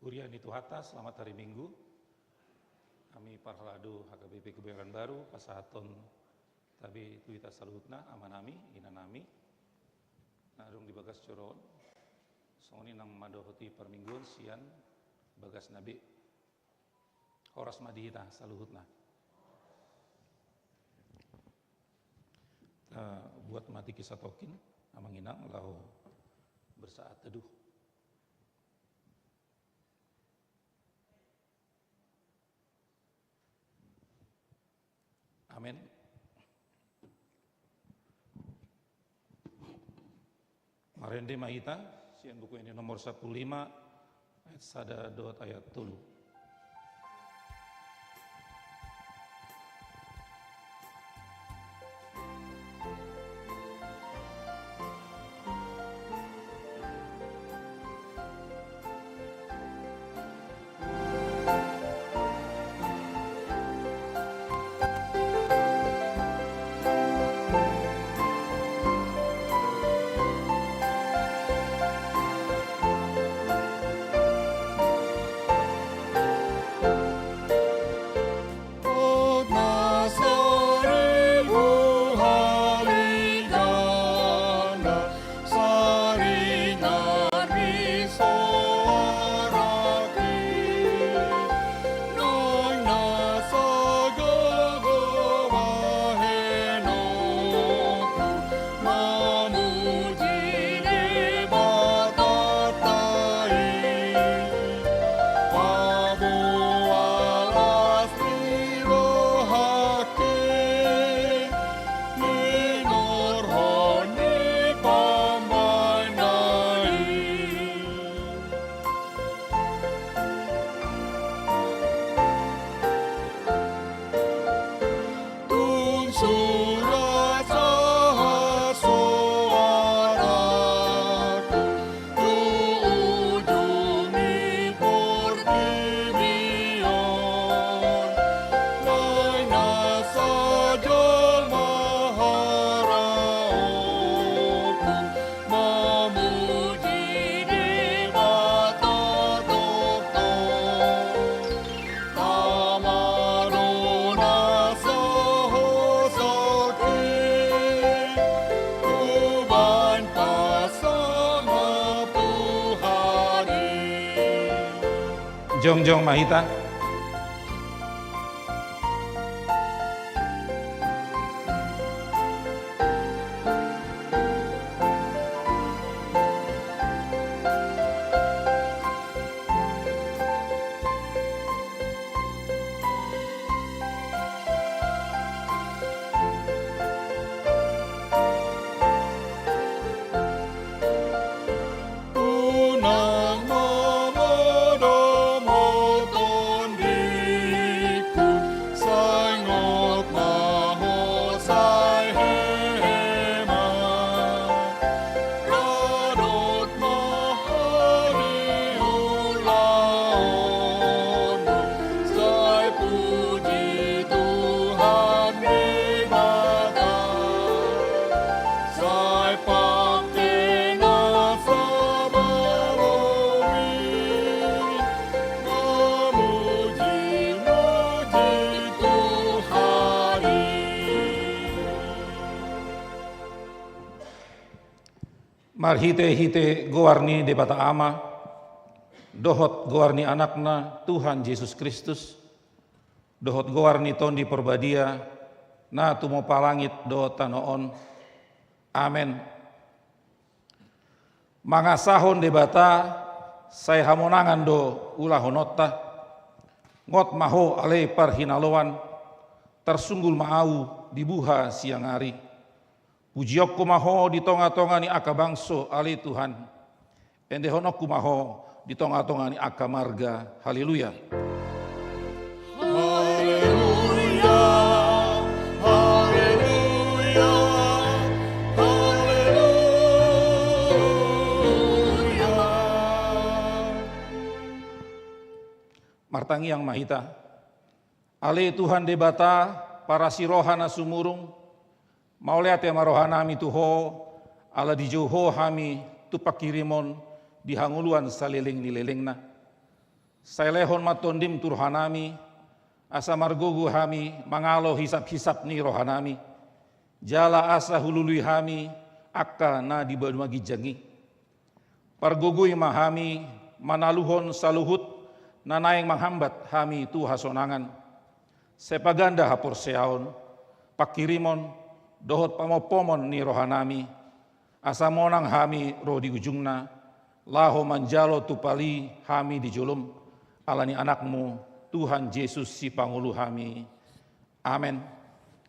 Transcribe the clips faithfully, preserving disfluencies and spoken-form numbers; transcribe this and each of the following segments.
Huria ni Tuhanta, selamat hari Minggu. Hami parhalado H K B P Kebayoran Baru pasahathon tabe tu hita saluhutna, amanami, inanami, na adong di bagas joro on, songon i nang mandohoti parmingguon sian bagasna be. Horas ma di hita saluhutna. Eh, buat ma tingki satongkin, amang inang, laho bersaat teduh. Amen. Marende ma hita sian Buku Ende nomor sampulu lima, ayat sada dohot ayat tolu. Jongjong ma hita. Marhitehite goar ni Debata Ama, dohot goar ni Anakna Tuhan Jesus Kristus, dohot goar ni Tondi Porbadia, na tumompa langit dohot tano on. Amen. Mangasahon Debata, sai hamonangan do ulahononta. Ngot ma ho ale parhinaloan, tarsunggul ma ahu di buha siang ari. Pujionku ma ho di tonga-tonga ni angka bangso ale Tuhan. Endehononku ma ho di tonga-tonga ni angka marga. Haleluya. Haleluya, haleluya, haleluya. Martangiang ma hita. Ale Tuhan Debata, parasi roha na sumurung, mauliate ma rohanami tu Ho, ala dijou Ho hami tu panghirimon di hangoluan saleleng ni lelengna. Sai lehon ma Tondim tu rohanami, asa margogo hami mangalo hisap-hisap ni rohanami, jala asa hulului hami angka na di banua ginjang i. Pargogoi ma hami manaluhon saluhut na naeng manghambat hami tu hasonangan. Sai paganda haporseaon, pangkirimon, dohot pamompomon ni rohanami, asa monang hami ro di ujungna, laho manjalo tu pali hami di jolom, ala ni Anakmu, Tuhan Jesus Sipangolu hami. Amen.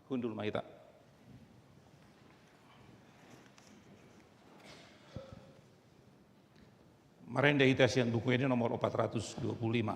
Hundul ma hita. Marende hita sian Buku Ende nomor empat ratus dua puluh lima.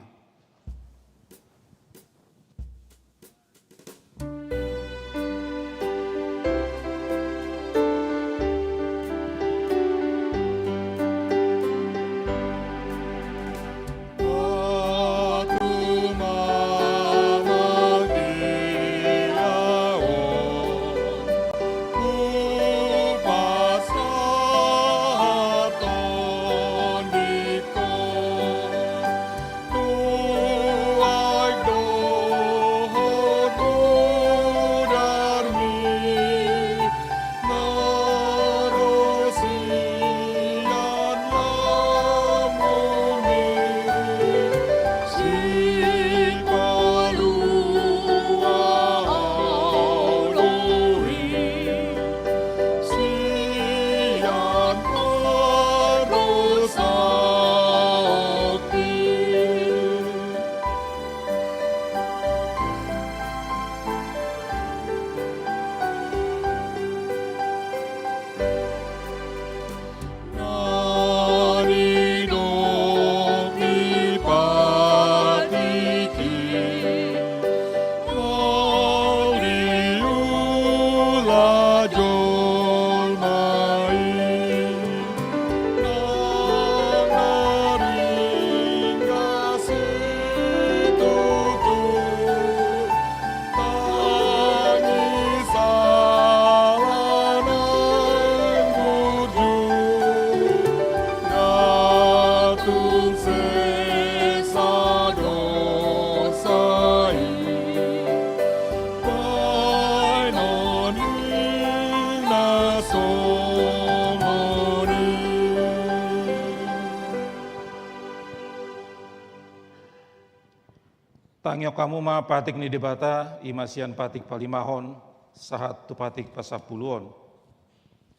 Tangihon hamu ma patik ni Debata, i ma sian patik palimahon sahat tu patik pasampuluhon.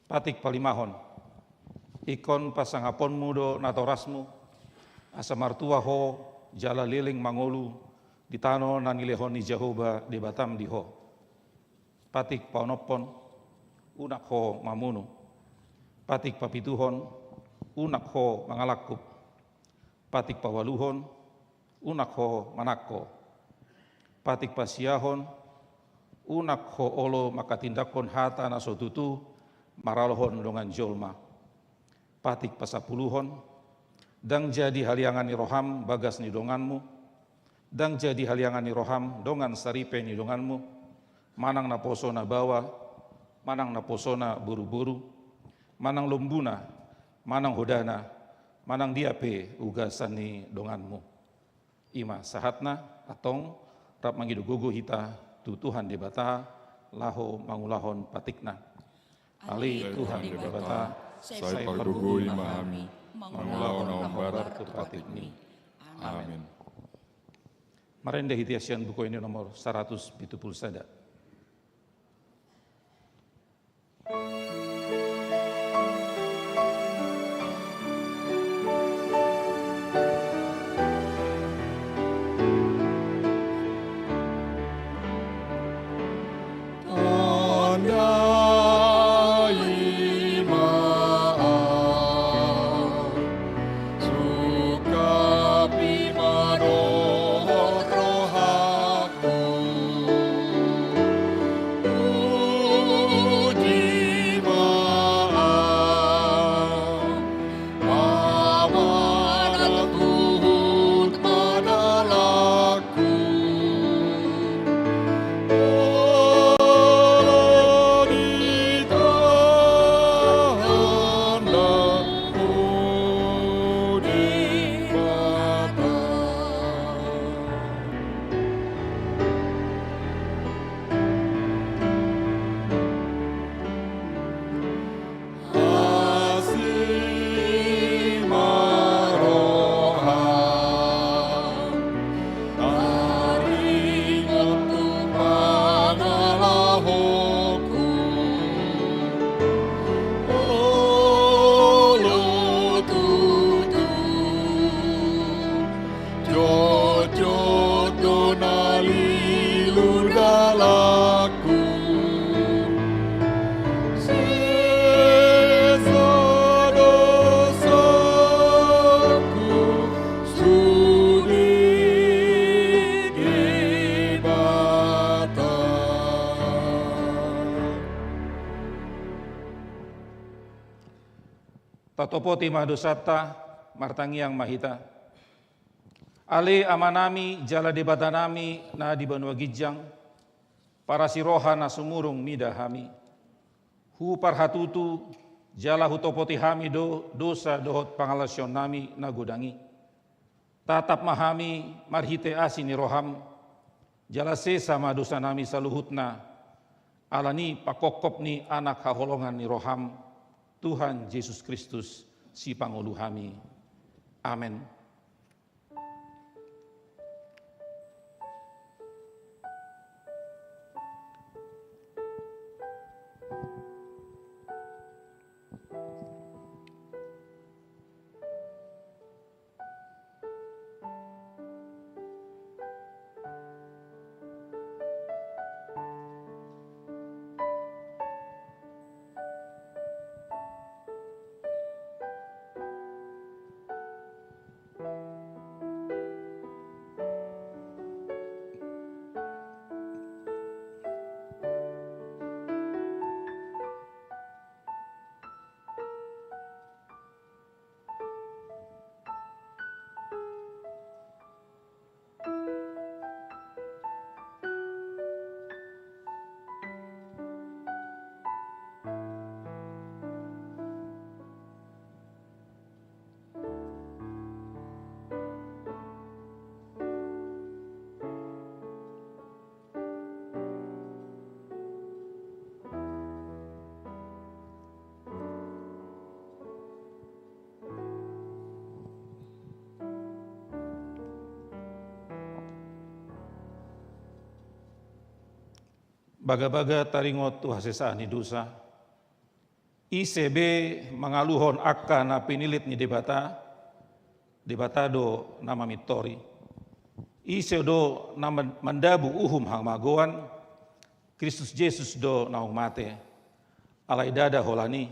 Patik palimahon. Ingkon pasangaponmu do natorasmu, asa martua ho jala leleng mangolu di tano na nilehon ni Jahowa Debatam di ho. Patik paonomhon. Unang ho mamunu. Patik papituhon. Unang ho mangalangkup. Patik paualuhon. Unang ho manangko. Patik pasiahon. Unang ho olo manghatindanghon hata na so tutu maralohon dongan jolma. Patik pasampuluhon. Ndang jadi haliangan ni roham bagas ni donganmu. Ndang jadi haliangan ni roham dongan saripe ni donganmu, manang naposo na baoa, manang naposo na boruboru, manang lombuna, manang hodana, manang dia pe ugasan ni donganmu. I ma sahatna. Antong rap mangido gogo hita tu Tuhan Debata laho mangulahon patikna. Ale Tuhan Debata, sai pargogoi ma hami mangulahon na hombar tu patikmi. Amen. Marende hita sian Buku Ende nomor saratus pitu pulu sada. Tandai ma au, sungkapi ma dohot rohangku. Puji ma Patopoti ma dosanta, martangiang ma hita. Ale Amanami jala Debatanami na di banua ginjang, parasiroha na sumurung mida hami. Huparhatutu jala hutopoti hami do dosa dohot pangalaosionnami na godang i. Tatap ma hami marhite asi ni roham, jala sesa ma dosanami saluhutna, ala ni pangkophop ni Anak haholongan ni roham, Tuhan Jesus Kristus, Sipangolu hami. Amen. Bagabaga taringot tu hasesaan ni dosa, ise be mangaluhon angka na pinilit ni Debata, Debata do na mamintori. Ise do na man-, mandabu uhum hamagoan, Kristus Jesus do naung mate. Alai ndada holan i,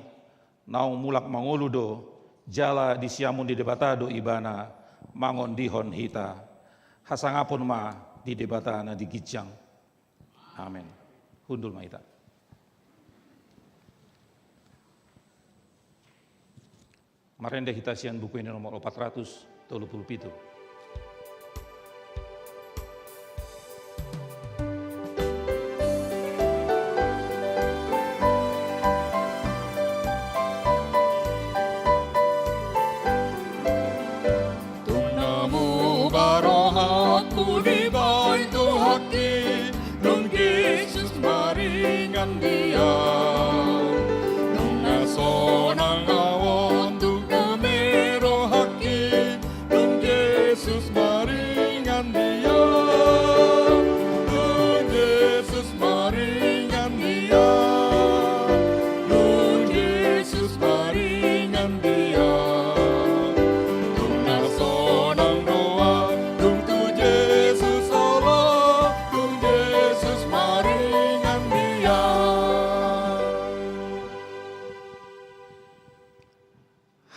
naung mulak mangolu do, jala di siamun ni Debata do ibana mangondihon hita. Hasangapon ma di Debata na di ginjang. Amen. Hundul ma hita. Marende hita sian Buku Ende nomor opat ratus tolu pulu pitu. Tung na muba rohangku dibahen Tuhanki, dung Jesus maringan di au. Dung na sonang au on, dung dame rohangki, dung Jesus maringan di au. Dung Jesus maringan di au. Dung Jesus maringan di au. Tung na sonang do au, dung tu Jesus olo, dung Jesus maringan di au.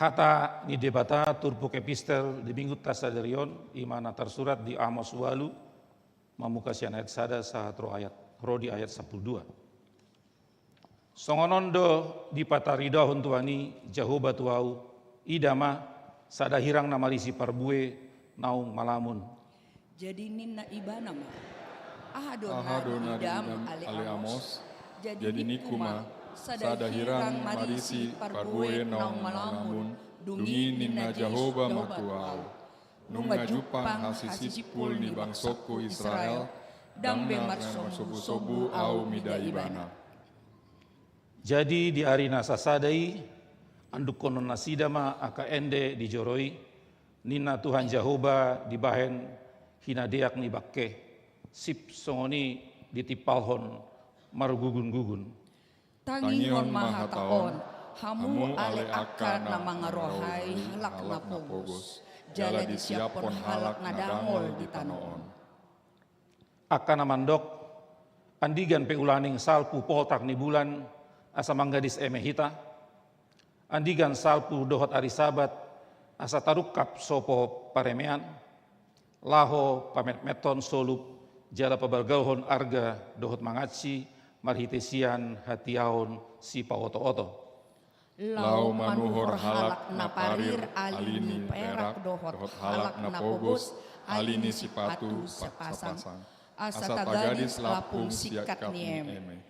Hata ni Debata turpuk epistel di minggunta sadari on, i ma na tarsurat di Amos ualu, mamungka sian ayat sada sahat ro ayat, ro di ayat sampulu dua. Songon on do dipataridahon Tuhan i Jahowa tu au, ida ma, sada hirang na marisi parbue naung malamun. Jadi ninna ibana ma: Aha do na diidam ale Amos? Jadi ningku ma: Sada hirang marisi parbue naung malamun. Dung i ninna Jahowa ma tu au: Nunga jumpang hasisimpul ni bangsongku Israel, ndang be marsombu-sombu au mida ibana. Jadi di ari na sasada i, andungkonon nasida ma angka ende di joro i, ninna Tuhan Jahowa, dibahen hinadeak ni bangke, sip songon i ditimpalhon margugun-gugun. Tangihon ma hata on, hamu ale angka na mangarohai halak na pogos, jala disiaphon halak na dangol di tano on. Angka na mandok: Andigan pe ulaning salpu poltak ni bulan, asa manggadis eme hita? Andigan salpu dohot ari Sabat, asa tarungkap sopo paremean? Laho pametmethon solup, jala pabalgaonhon arga dohot mangansi marhite sian hatiaon sipaoto-oto. Laho manuhor halak na parir ali ni perak dohot halak na pogos ali ni sipatu sapasang. Asa tagadis lapung singkat ni eme.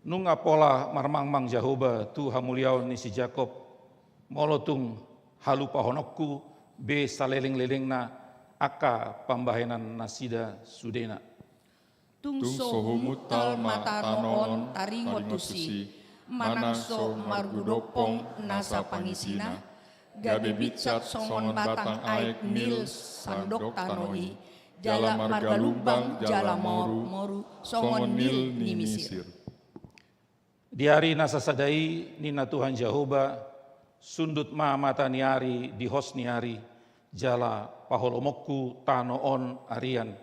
Nunga pola marmangmang Jahowa tu hamuliaon ni si Jakob, molo tung halupahononku be salelenglelengna angka pambahenan nasida sudena. Tung so humuntal ma tano on taringot tusi, manang so margudompong nasa pangisina, gabe binsat songon batang aek Nil sandok tano i, jala margalumbang jala morumoru songon Nil ni Misir. Di ari na sasada i, ninna Tuhan Jahowa, sundut ma mata ni ari di hos ni ari, jala paholomonku tano on arian.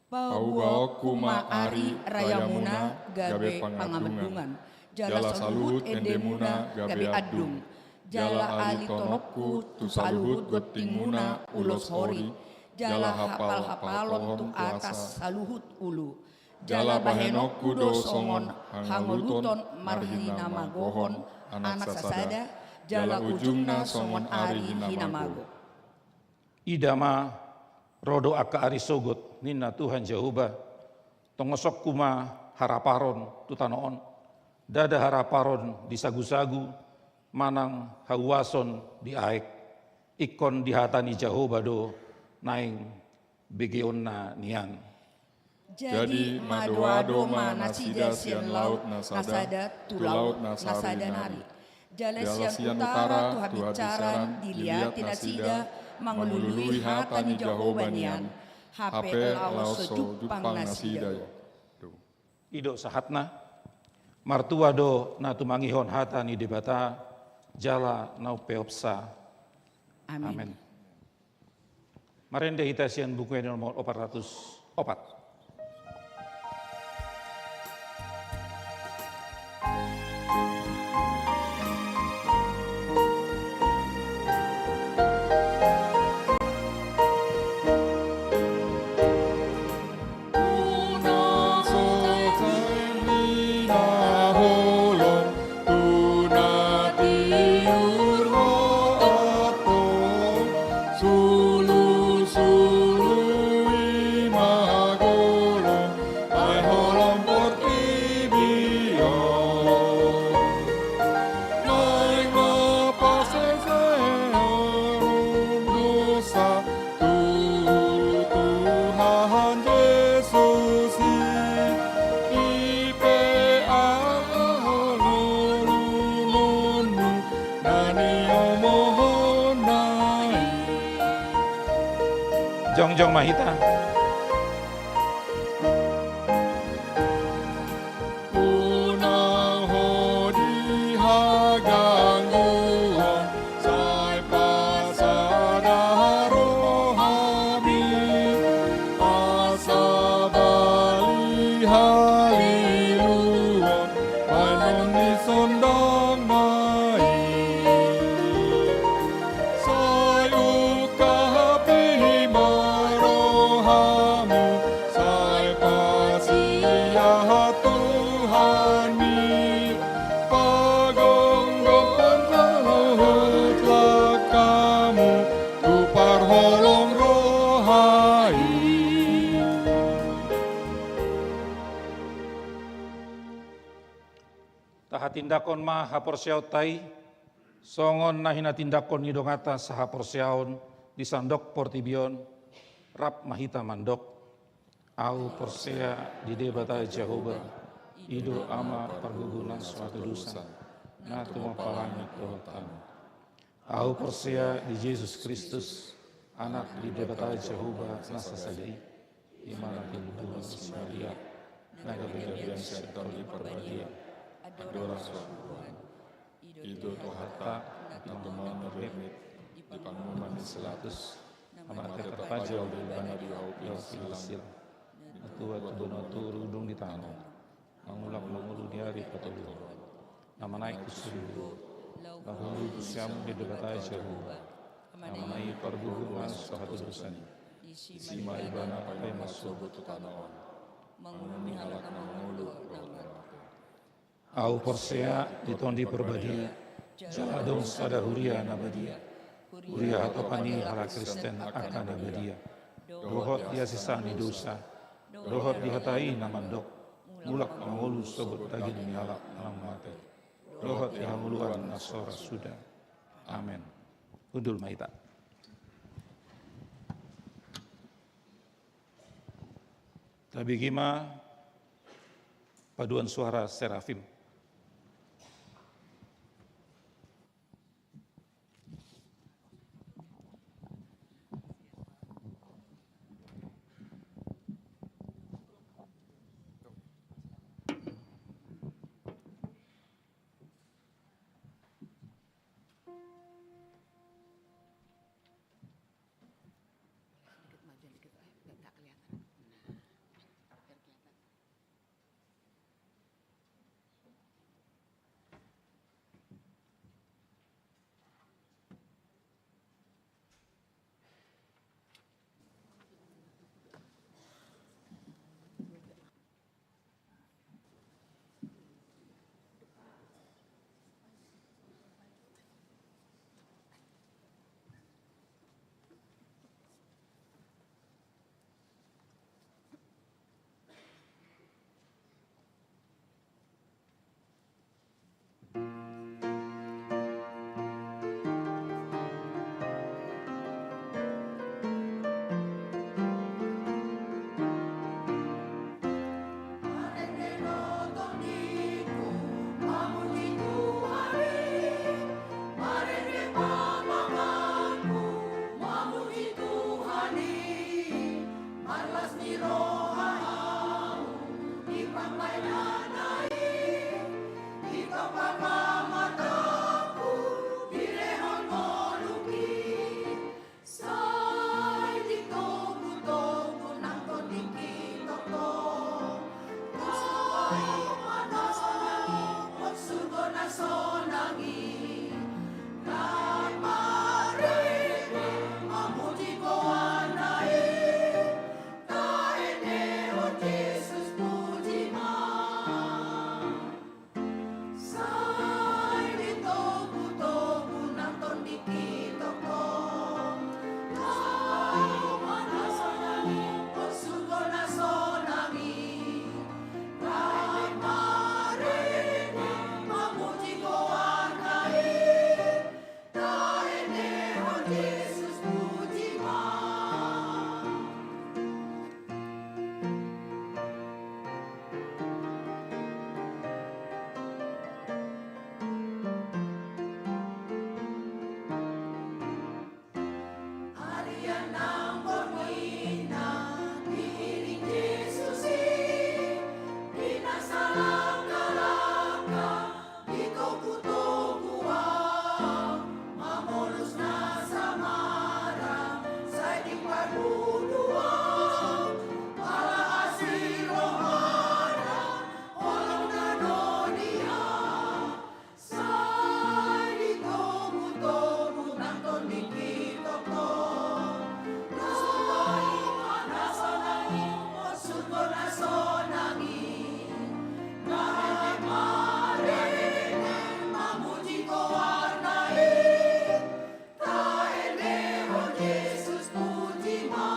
Paubaonku ma ari rayamuna gabe pangadungan, jala saluhut endemuna gabe andung. Jala alitononku tu saluhut gontingmuna ulos hori, jala hapalhapalon tu atas saluhut ulu. Jala bahenonku do songon hangoluton marhinamagohon anak sasada, jala ujungna songon ari hinamago. Ida ma, ro do angka ari sogot, ninna Tuhan Jahowa, tongosonku ma haraparon tu tano on, ndada haraparon di sagusagu, manang hauason di aek, ingkon di hata ni Jahowa do naeng begeonna nian. Jadi madoado ma nasida sian laut na sada tu laut na sada nari. Jala sian utara tu habinsaran diliati nasida mangulului hata ni Jahowa nian, hape laos so jumpang nasida i. I do sahatna. Martua do na tumangihon hata ni Debata, jala na umpeopsa. Amen. Amen. Marende hita sian Buku Ende nomor opat ratus opat. Tu Tuhan Jesus i, i pe hangolumonmu na niomohonna i. Jongjong ma hita. Unang ho dihaganggu on, sai pasada rohami, asa bali haliluon baenon ni sondangna i. Sai ungkap i ma rohamu, sai pasihat Tuhanmi, pagomgoman saluhut langkamu tu parholong roha i. Tahatindangkon ma haporseaonta i, songon na hinatindangkon ni donganta sahaporseaon di sandok portibi on, rap ma hita mandok. Ahu porsea di Debata Jahowa, i do Ama pargogo na so hatudosan, na tumompa langit dohot tano. Ahu porsea di Jesus Kristus, Anak ni Debata Jahowa na sasada i, i ma na pinatupa si Maria, na gabe gabean sian Tondi Parbadia, andorang so hubuhan. I do Tuhanta na tumaon na berengit di panguhuman ni si Pilatus, na mate tarpajal do Ibana di bau pinggol silang, na tuat tu bona toru dung ditano, mangulak mangolu di ari patoluhon, na manaek tu surgo, laho tubu tu siamun ni Debata Jahowa, na manang i pargogo na so hatudosan i. Disi ma Ibana paima sogot tu tano on, manguhumi halak na mangolu dohot na mate. Ahu porsea di Tondi Parbadia, Jala adong sada huria na badia, huria hatopan ni halak Kristen angka na badia, dohot di hasesaan ni dosa, dohot di hata i na mandok, mulak mangolu sogot daging ni halak na mate, dohot di hangoluan na so ra suda. Amen. Hundul ma hita. Tabege ma paduan suara Serafim. Dikit maju dikit, eh, nggak, nggak kelihatan. Nah, biar kelihatan. Marlas ni roha ahu di pambahenanna i, di pambahenanna i, dilehon ngolungku. Sai di togu-togu nang tondik i tongtong, surgo na sonang i, surgo na sonang i. Nang marende mamuji goarna i. Taendehon Jesus, puji ma. Sai di togu-togu nang tondik i tongtong, surgo na sonang i, surgo na sonang i. Nang marende mamuji goarna i. Taendehon Jesus, puji ma. Arian nang borngin na diiring Jesus i, di na salangka-langka di togu-togu ahu, mamolus nasa marang sai di parngoluan, ala asi rohana, holong na nodia. Sai di togu-togu nang tondik i tongtong, surgo na sonang i, surgo na sonang i. Nang marende mamuji goarna i. Taendehon Jesus, puji ma.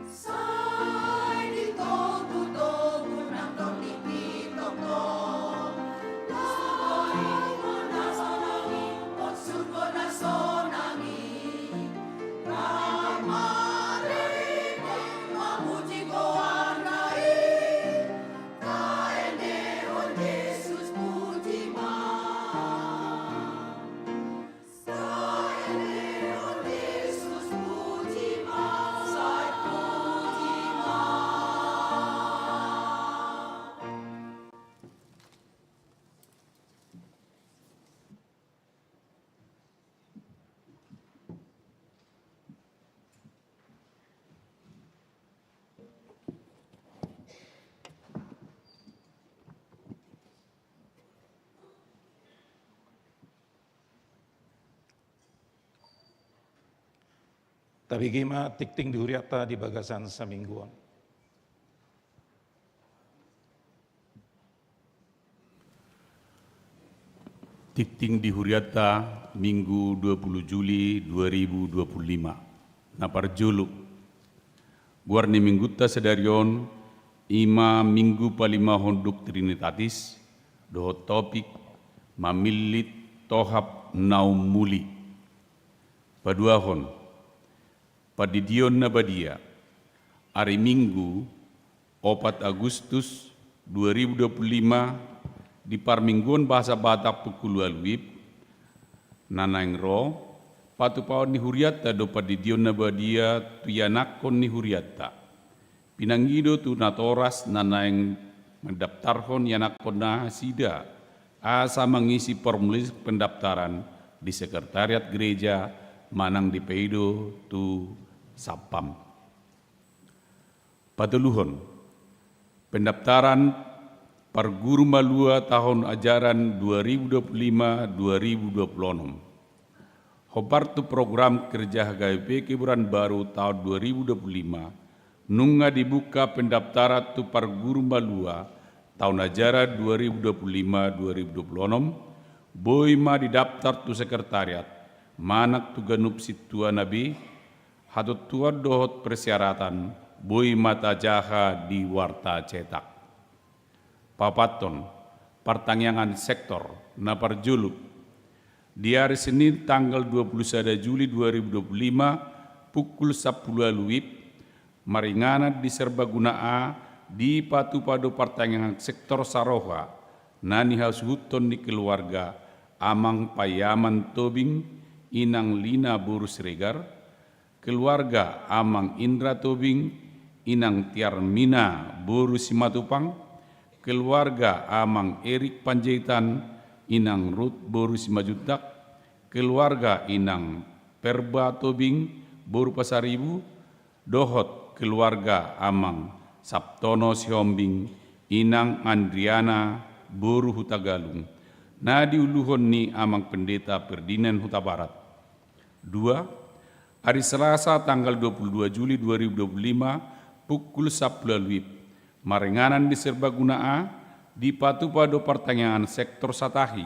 Sai di togu-togu nang tondik i tongtong, surgo na sonang i, surgo na sonang i. Nang marende mamuji goarna i. Taendehon Jesus, puji ma. Taendehon Jesus, puji ma. Sai puji ma. Tabege ma tingting di hurianta di bagasan saminggu on. Tingting di hurianta, Minggu dua puluh Juli dua ribu dua puluh lima. Na parjolo, goar ni minggunta sadari on i ma Minggu palimahon Doktrinitatis, dohot topik mamillit tohap na ummuli. Paduahon, Pandidion na badia. Ari Minggu, opat Agustus dua ribu dua puluh lima, di parmingguon bahasa Batak pukul ualu WIB, na naeng ro, patupaon ni hurianta do pandidion na badia tu ianakhon ni hurianta. Pinangido tu natoras na naeng mandaptarhon ianakhon nasida, asa mangisi formulir pendaftaran di sekretariat gereja manang dipaido tu satpam. Patoluhon, pendaftaran parguru malua tahun ajaran dua ribu dua puluh lima dua ribu dua puluh enam. Hombar tu program kerja H K B P Kebayoran Baru tahun dua ribu dua puluh lima, nunga dibuka pendaftaran tu parguru malua tahun ajaran dua ribu dua puluh lima dua ribu dua puluh enam, boi ma didaftar tu sekretariat, manang tu ganup sintua na be, hatontuan dohot persyaratan, boi ma tajaha di warta cetak. Paopathon, partangiangan sektor, na parjolo. Di ari Senin tanggal dua puluh sada Juli dua ribu dua puluh lima, pukul sampulu ualu WIB, maringanan di Serbaguna A, dipatupa do partangiangan sektor saroha, na nihasuhuthon ni keluarga Amang Payaman Tobing, Inang Lina boru Siregar, keluarga Amang Indra Tobing, Inang Tiarmina boru Simatupang, keluarga Amang Erik Panjaitan, Inang Rut boru Simanjuntak, keluarga Inang Perba Tobing boru Pasaribu, dohot keluarga Amang Saptono Sihombing, Inang Andriana boru Hutagalung, na diuluhon ni Amang Pendeta Ferdinand Hutabarat. Dua, ari Selasa tanggal dua puluh dua Juli dua ribu dua puluh lima, pukul sampulu ualu WIB, maringanan di Serbaguna A, dipatupa do partangiangan sektor satahi,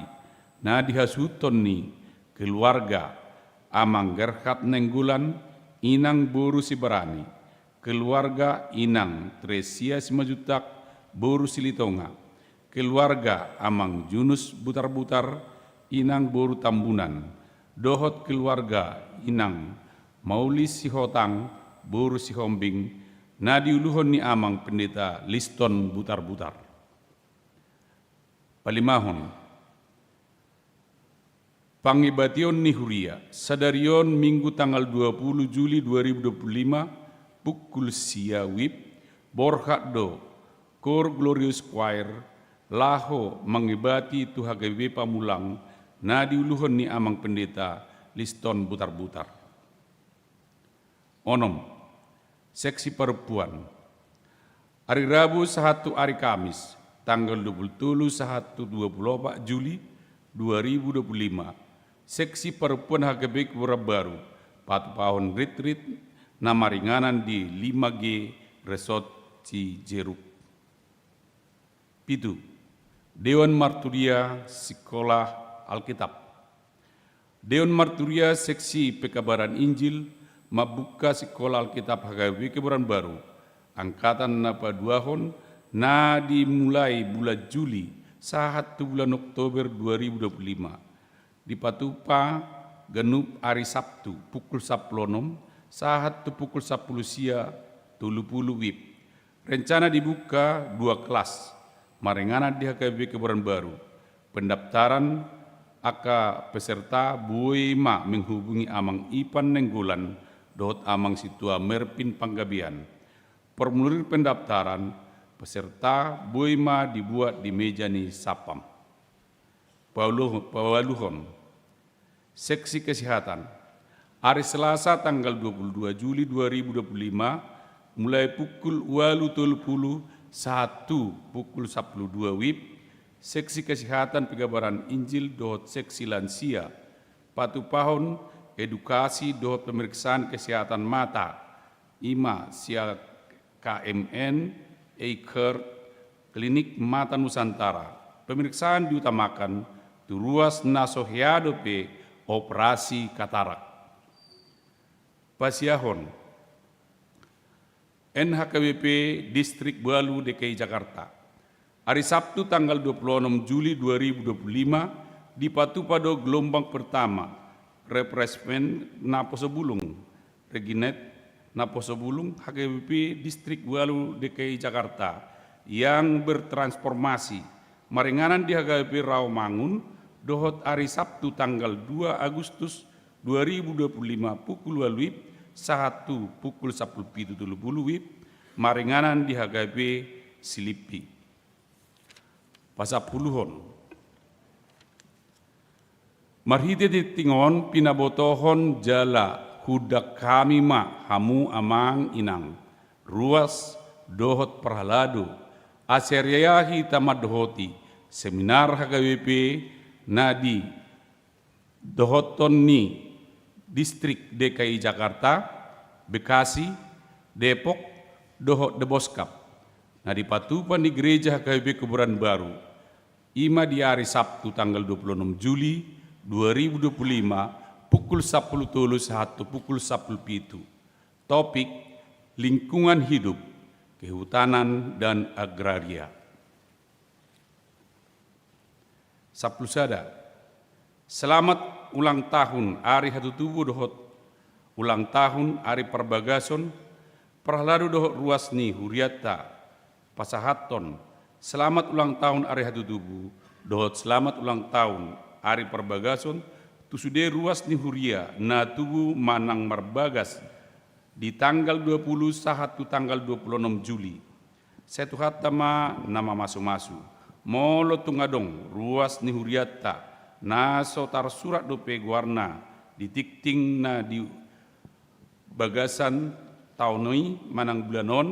na dihasuhuthon ni keluarga Amang Gerhard Nainggolan, Inang boru Sibarani, keluarga Inang Tresia Simanjuntak boru Silitonga, keluarga Amang Junus Butarbutar, Inang boru Tambunan, dohot keluarga Inang Maulis Sihotang boru Sihombing, na diuluhon ni Amang Pendeta Liston Butarbutar. Palimahon, pangibation ni huria. Sadari on Minggu tanggal dua puluh Juli dua ribu dua puluh lima, pukul sia WIB, borhat do Cor Glorious Choir laho mangibati tu H K B P Pamulang, na diuluhon ni Amang Pendeta Liston Butarbutar. Onom, seksi parompuan. Ari Rabu sahat tu ari Kamis, tanggal dua puluh tolu sahat tu dua puluh opat Juli dua ribu dua puluh lima, seksi parompuan H K B P Kebayoran Baru patupahon ritrit na maringanan di lima G Resort Cijeruk. Pitu, Dewan Marturia Sikola Alkitab. Dewan Marturia Seksi Pekabaran Injil mambuka Sikola Alkitab H K B P Kebayoran Baru, angkatan na paduahon, na dimulai bulan Juli sahat tu bulan Oktober dua ribu dua puluh lima. Dipatupa ganup ari Sabtu, pukul sampulu onom sahat tu pukul sampulu sia tolu pulu WIB. Rencana dibuka dua kelas maringanan di H K B P Kebayoran Baru. Pendaftaran angka peserta boi ma menghubungi Amang Ipan Nainggolan dohot Amang Sintua Merpin Panggabean. Formulir pendaftaran peserta boi ma dibuat di meja ni satpam. Paulu-, paualuhon, seksi kesehatan. Ari Selasa tanggal dua puluh dua Juli dua ribu dua puluh lima, mulai pukul ualu tolu pulu sahat tu pukul sampulu dua WIB, seksi kesehatan Pekabaran Injil dohot seksi lansia patupahon edukasi dohot pemeriksaan kesehatan mata, i ma sian K M N Eye Care Clinic Mata Nusantara. Pemeriksaan diutamakan tu ruas na so hea dope operasi katarak. Pasiahon, N H K B P Distrik Ualu D K I Jakarta. Ari Sabtu tanggal dua puluh enam Juli dua ribu dua puluh lima, dipatupa do gelombang pertama refreshment naposo bulung, Reginet naposo bulung H K B P Distrik Ualu D K I Jakarta yang bertransformasi, maringanan di H K B P Rawamangun, dohot ari Sabtu tanggal dua Agustus dua ribu dua puluh lima pukul ualu WIB sahat tu pukul sampulu pitu tolu pulu WIB, maringanan di H K B P Silipi. Pasampuluhon. Marhite tingting on pinabotohon jala huundang hami ma hamu amang inang, ruas dohot parhalado, asa riahi hita mandohoti seminar H K B P na di dohoton ni Distrik D K I Jakarta, Bekasi, Depok, dohot Deboskap, na dipatupa di Gereja H K B P Kebayoran Baru, i ma di ari Sabtu tanggal dua puluh enam Juli dua ribu dua puluh lima, pukul sampulu tolu sahat tu pukul sampulu pitu. Topik: Lingkungan Hidup, Kehutanan dan Agraria. Sampulu sada. Selamat ulang tahun ari hatutubu dohot ulang tahun ari parbagason, parhalado dohot ruas ni hurianta. Pasahathon selamat ulang tahun ari hatutubu dohot selamat ulang tahun ari parbagason tu sude ruas ni huria na tubu manang marbagas di tanggal dua puluh sahat tu tanggal dua puluh enam Juli. Sai Tuhanta ma na mamasumasu. Molo tung adong ruas ni hurianta na so tarsurat dope goarna di tingting na di bagasan taon i manang bulan on,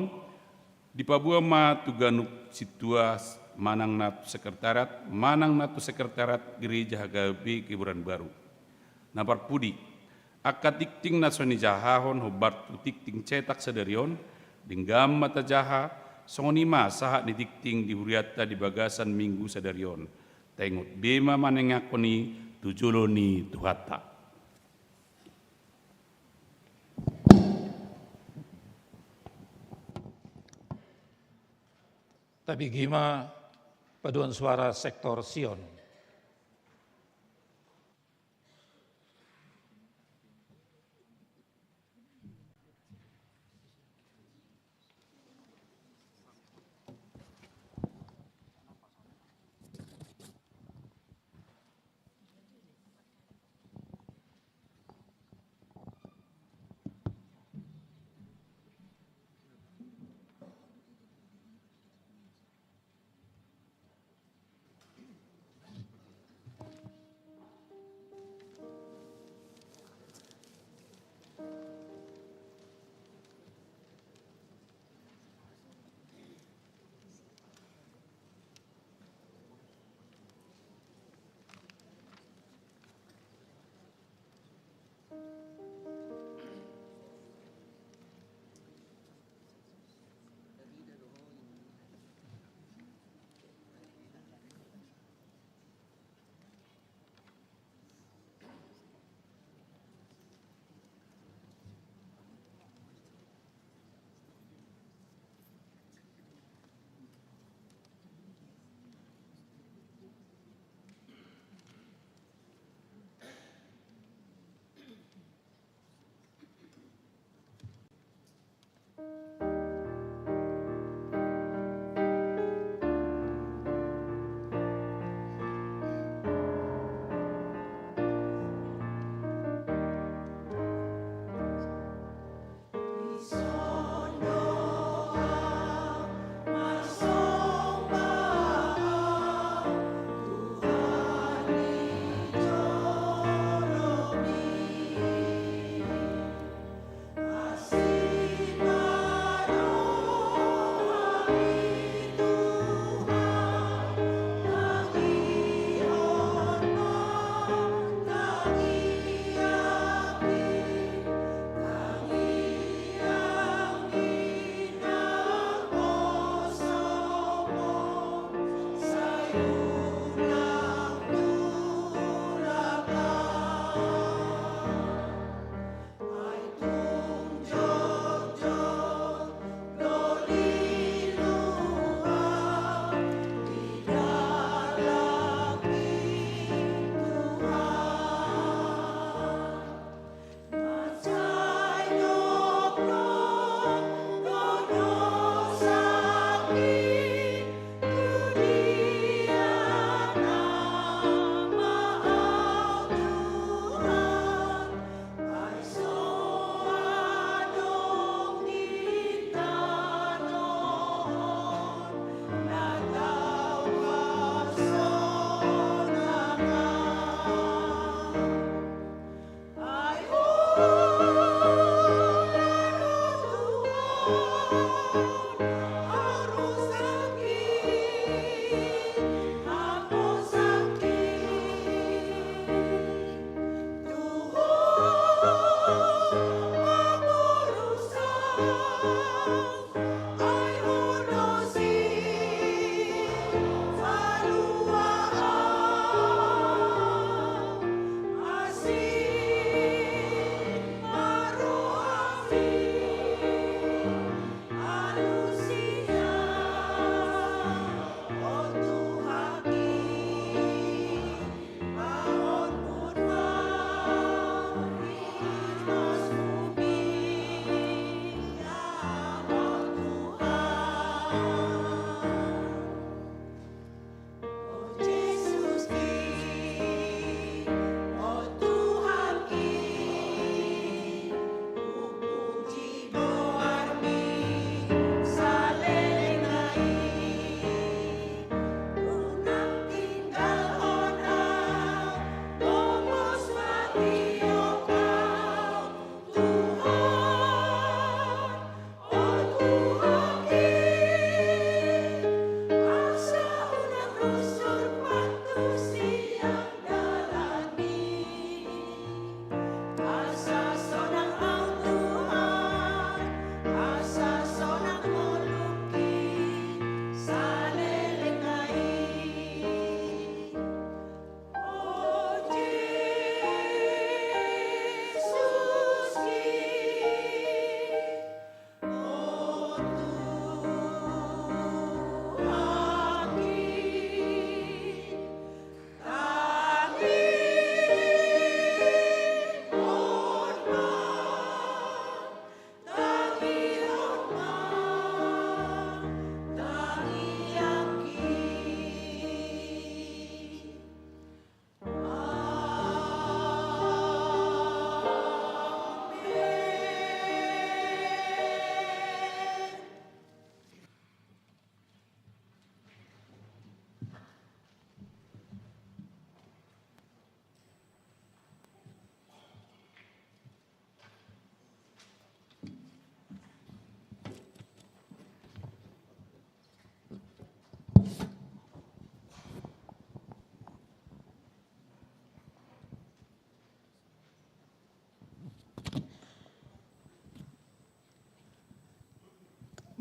dipaboa ma tu ganup sintua manang na tu sekretariat, manang na tu sekretariat Gereja H K B P Kebayoran Baru. Na parpudi, angka tingting na so nijahahon hombar tu tingting cetak sadari on, denggan ma tajaha, songon i ma sahat ni tingting di hurianta di bagasan minggu sadari on. Taingot be ma manenganhon i tu jolo ni Tuhanta. Tabege ma paduan suara sektor Sion.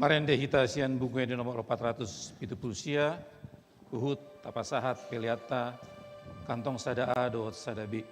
Marende hita sian Buku Ende nomor opat ratus pitu pulu sia, huhut tapasahat peleanta, kantong sada A dohot sada B.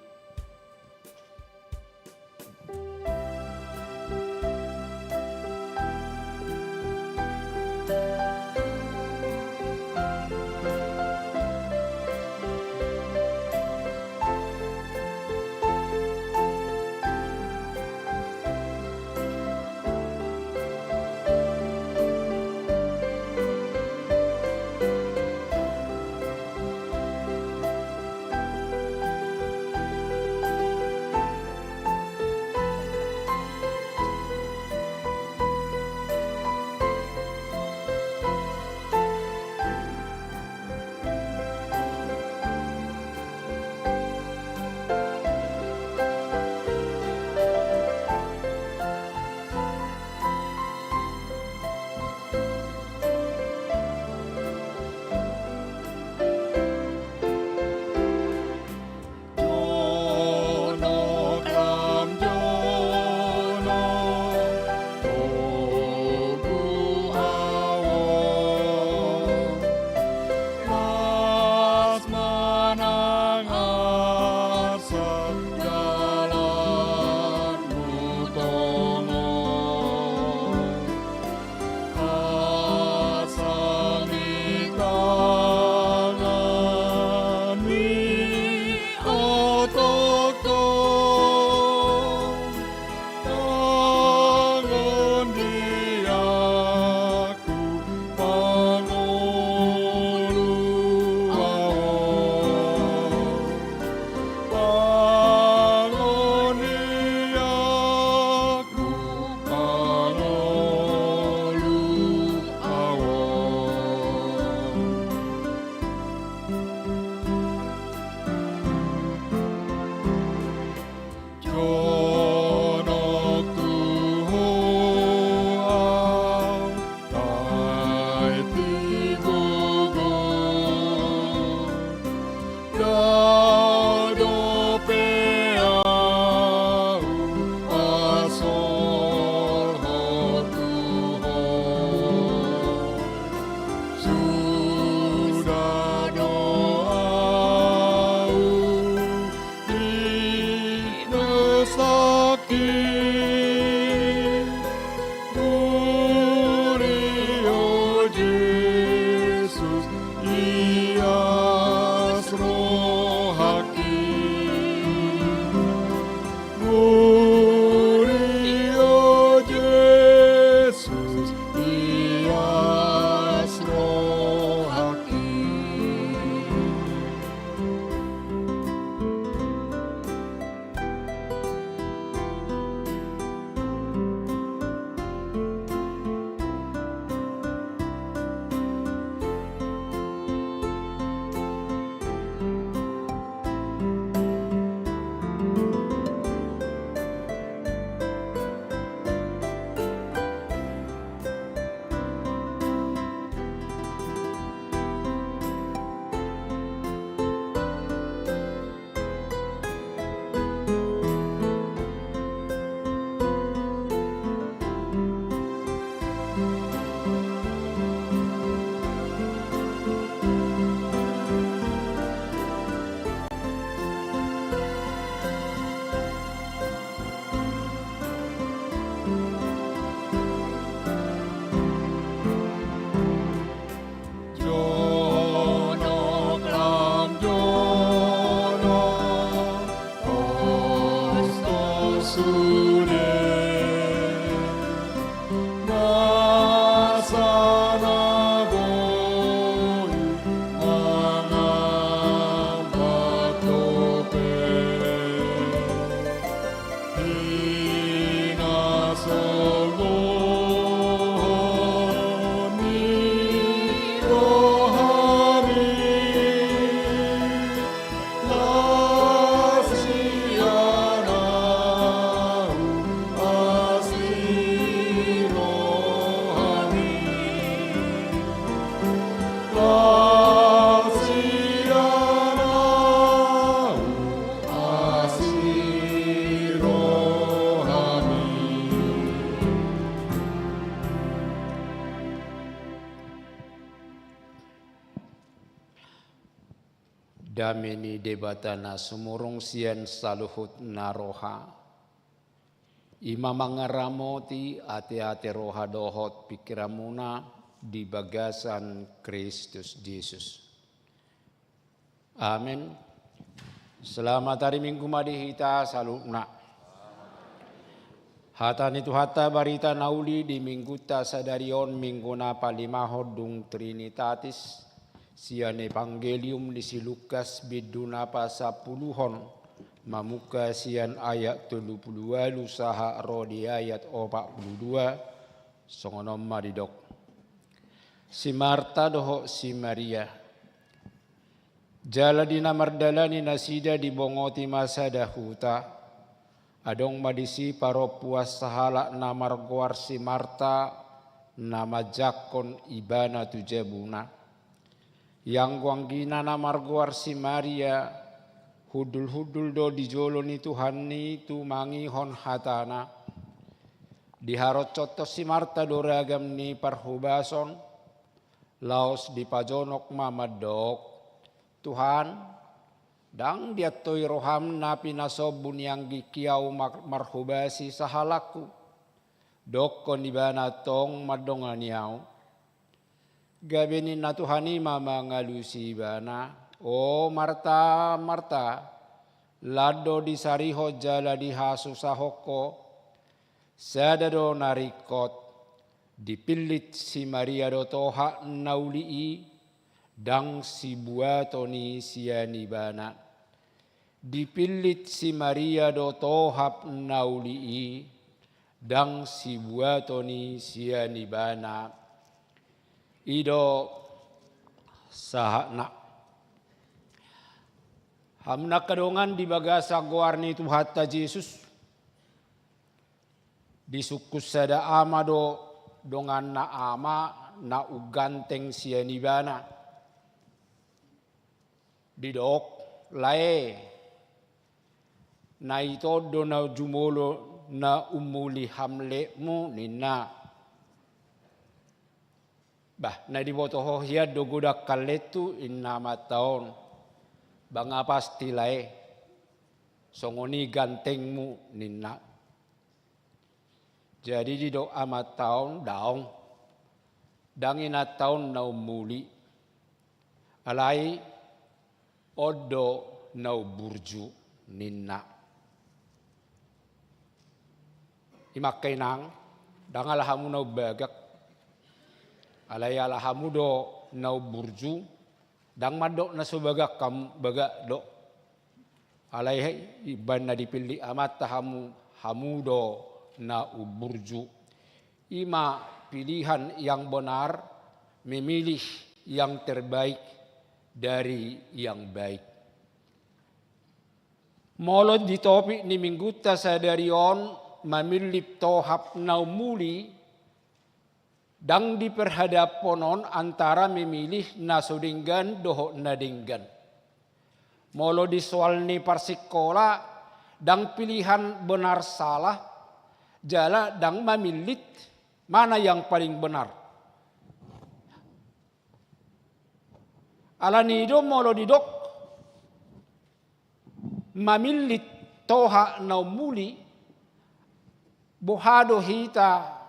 Dame ni Debata na sumurung sian saluhut na roha, i ma mangaramoti ateate roha dohot pingkiranmuna di bagasan Kristus Jesus. Amen. Selamat hari Minggu ma di hita saluhutna. Hata ni Tuhanta barita na uli di Minggunta sadari on, Minggu na palimahon dung Trinitatis, sian Evangelium ni si Lukas, bindu na pasampuluhon, mamungka sian ayat tolu pulu ualu sahat ro di ayat opat pulu dua, songon on ma didok. Si Marta dohot si Maria. Jala di na mardalani nasida dibongoti ma sada huta. Adong ma disi parompuan sahalak na margoar si Marta, na manjangkon ibana tu jabuna. Ianggo anggina na margoar si Maria, hundul-hundul do di jolo ni Tuhan i tumangihon hatana. Diharonsonhon si Marta do ragam ni parhobason, laos dipajonok ma mandok, Tuhan, ndang diantoi roham na pinasombu ni anggingki ahu mar-, marhobasi sahalakku. Dokkon ibana tong mandongani ahu. Gabe ninna Tuhan i ma mangalusi ibana, O Marta, Marta, lan do disarihon jala dihasusahon ho. Sada do na ringkot, dipillit si Maria do tohap na uli i, ndang sibuaton i sian ibana. Dipillit si Maria do tohap na uli i, ndang sibuaton i sian ibana. I do sahatna. Hamu na angka dongan di bagasan goar ni Tuhanta Jesus, disungkun sada ama do donganna ama na ungganteng sian ibana. Didok, lae, na ito do na jumolo na ummuli hamletmu ninna. Bah, na diboto ho hian do godang hamlethu ninna amanta on. Ba nga pasti lae, songon i gantengmu ninna. Jadi didok amanta on, daong. Ndang inanta on na ummuli. Alai on do na umburju ninna. I ma angka inang, ndang ala hamu na umbagak. Alai ala hamu do na umburju, ndang mandok na so bagak hamu, bagak do. Alai he, baen na dipillit amanta hamu, hamu do na umburju. I ma pilihan yang benar, memilih yang terbaik dari yang baik. Molo di topik ni Minggunta sadari on, mamillit tohap na ummuli, ndang diperhadaphon on antara memilih na so denggan dohot na denggan. Molo di soal ni parsingkola, ndang pilihan benar salah, jala ndang mamillit mana yang paling benar. Alani i do molo didok mamillit tohap na ummuli, boha do hita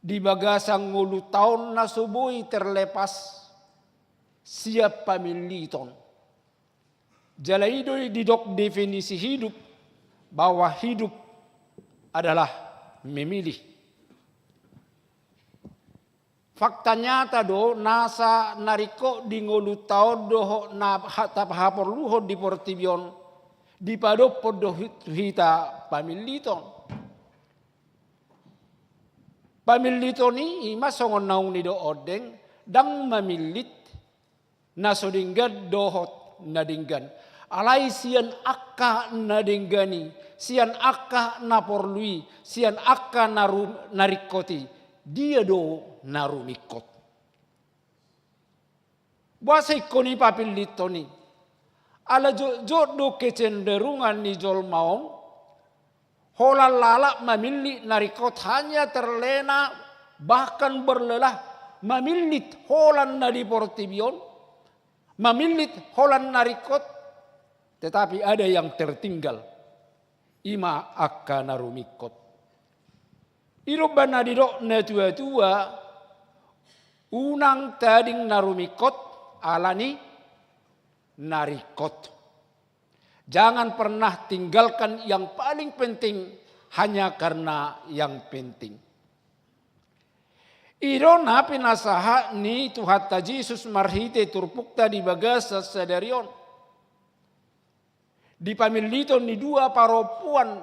di bagasan ngolunta on na so boi terlepas sian pamilliton. Jala i do didok definisi hidup, bahwa hidup adalah memilih. Fakta nyata do, nasa na ringkot di ngolunta on dohot na ha-, tahaporluhon di portibi on, dipadophon do hi-, tu hita pamilliton. Pamilliton i, i ma songon naung nidok on deng, ndang mamillit na so denggan dohot na denggan. Alai sian angka na denggan i, sian angka na porlu i, sian angka na ru-, na ringkot i, dia do na rumingkot. Boasa ingkon i papilliton i? Ala jotjot do kecenderungan ni jolma on, holan lalap mamillit na ringkot, hanya terlena, bahkan berlelah mamillit holan na di portibi on, Mamillit holan na ringkot, tetapi ada yang tertinggal. I ma angka na rumingkot. I do umbahen na didok na tua-tua, unang tading na rumingkot ala ni na ringkot. Jangan pernah tinggalkan yang paling penting hanya karena yang penting. I do na pinasahat ni Tuhanta Jesus marhite turpukta di bagasan sadari on. Di pamilliton ni dua parompuan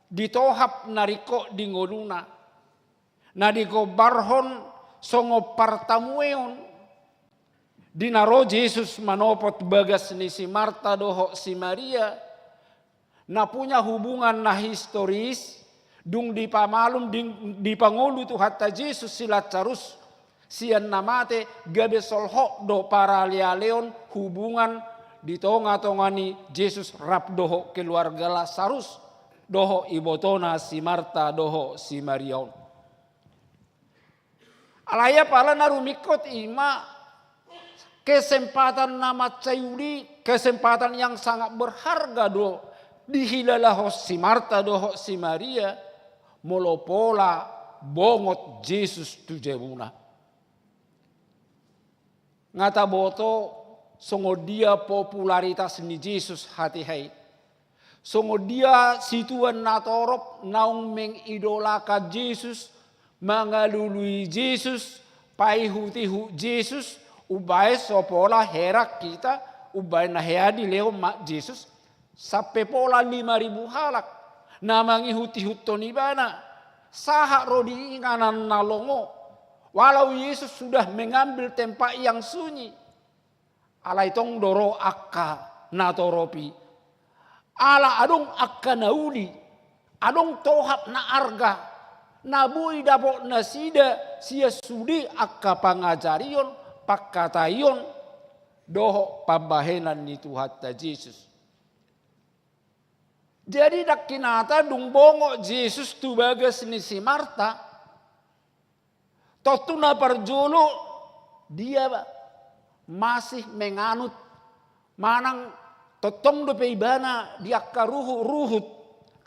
di tohap na ringkot di ngoluna, na digombarhon songon partamueon. Di na ro Jesus manopot bagas ni si Marta dohot si Maria, na punya hubungan na historis, dung dipamalum, di, dipangolu Tuhanta Jesus si Lasarus sian na mate, gabe solhot do paralealeon hubungan di tonga-tonga ni Jesus rap dohot keluarga Lasarus, dohot ibotona si Marta dohot si Maria on. Alai apala na rumingkot i ma kesempatan na mansai uli, kesempatan yang sangat berharga do dihilalahon si Marta dohot si Maria, molo pola bongot Jesus tu jabuna. Nga taboto songon dia popularitas ni Jesus hatiha i. Songon dia situan natorop naung mengidolakan Jesus, mangalului Jesus, paihut-ihut Jesus, umbahen so pola heran hita, umbahen na hea dilehon ma Jesus, sampe pola lima ribu halak na mangihut-ihuthon ibana, sahat ro di inganan na longo, walau Yesus sudah mengambil tempat yang sunyi. Alai tong do ro angka natorop i. Ala adong angka na uli, adong tohap na arga, na boi dapot nasida sian sude angka pangajarion, pangkataion, dohot pambahenan ni Tuhanta Jesus. Jadi dangkinata dung bongot Jesus tu bagas ni si Marta, tontu na parjolo dia masih menganut manang tongtong dope ibana di angka ruhut-ruhut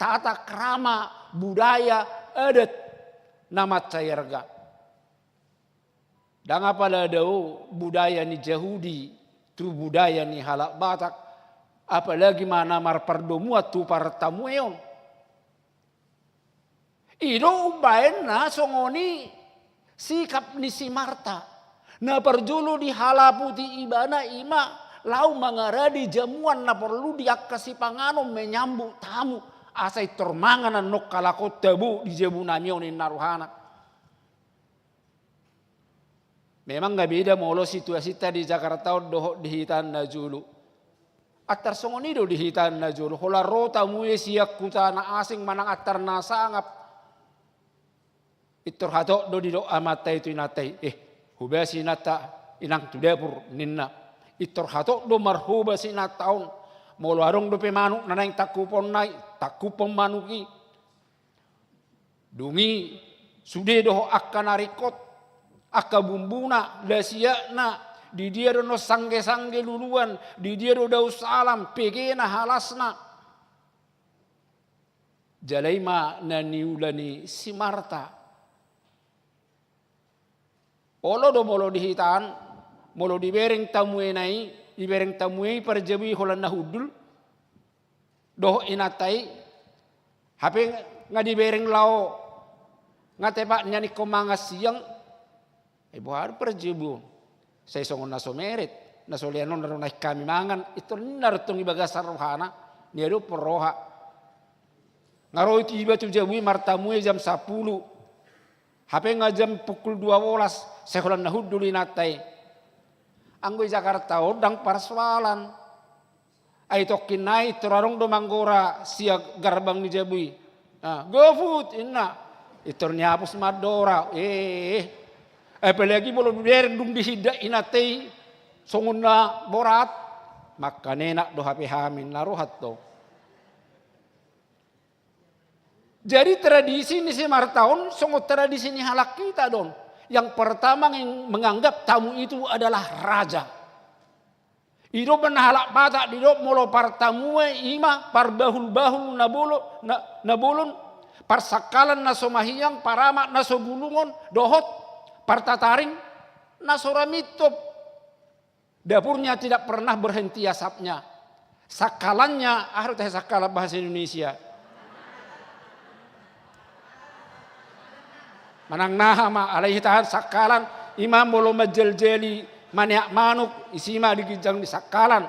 tata krama budaya adat na mansai arga. Ndang apala dao budaya ni Jahudi tu budaya ni halak Batak, apalagi ma na marpardomuan tu partamueon. I do umbahen na songon i sikap ni si Marta. Na parjolo dihalaputi ibana i ma laho mangaradi jamuan na porlu di angka sipanganon menyambut tamu, asa intor mangan annon halak on tabo di jabunami on, ninna rohana. Memang nga beda molo situasinta di Jakarta on dohot di hita na jolo. Antar songon i do di hita na jolo, holan ro tamue sian huta na asing manang antar na sangap. Intor hatop do didok amanta i tu inanta i, "Eh, hobasi inanta, inang, tu dapur," ninna. Intor hatop do marhobas inanta on. Molo adong dope manuk na naeng tangkuphonna i, tangkuphon manuk i. Dung i sude dohot angka na ringkot, angka bumbuna, lasiakna, di dia do annon sanggesangge luluan, di dia do daun salam, pegena, halasna. Jala i ma na niula ni si Marta. Olo do molo di hita an, molo dibereng tamuena i, dibereng tamue i parjabu i holan na hundul dohot inanta i, hape nga dibereng laho, nga tepat nian ingkon mangan siang. Ai boha do parjabu on? Sai songon na so meret, na so lean on do naeng hami mangan, intor ninna do tong i bagasan rohana, nia do porroha. Nga ro iba tu jabu i martamue jam sampulu. Hape nga jam pukul dua bolas, sai holan na hundul inanta i. Anggo i Jakarta on ndang parsoalan. Ai tongkin nai intor adong do manggora sian garbang ni jabu i. Ah, "GoFood," ninna. Intor nihapus ma andora. Eh, apalagi molo dibereng dung dihindat inanta i songon na borat, mangkanenak do hape hami, ninna rohanta. Jadi tradisi ni si Marta on songon tradisi ni halak hita do on. Yang pertama, meng-, menganggap tamu itu adalah raja. I do umbahen na halak Batak didok molo partamue ima parbahul-bahul na bolo-, na, na bolon, parsangkalan na so mahiang, paramak na so bulungon, dohot partataring na so ramintop. Dapurnya tidak pernah berhenti asapnya. Sangkalannya, aha do tahe sangkalan bahasa Indonesia? Manang naha ma, alai hita sangkalan, ima molo manjaljali maneak manuk, isi ma di ginjang ni sangkalan.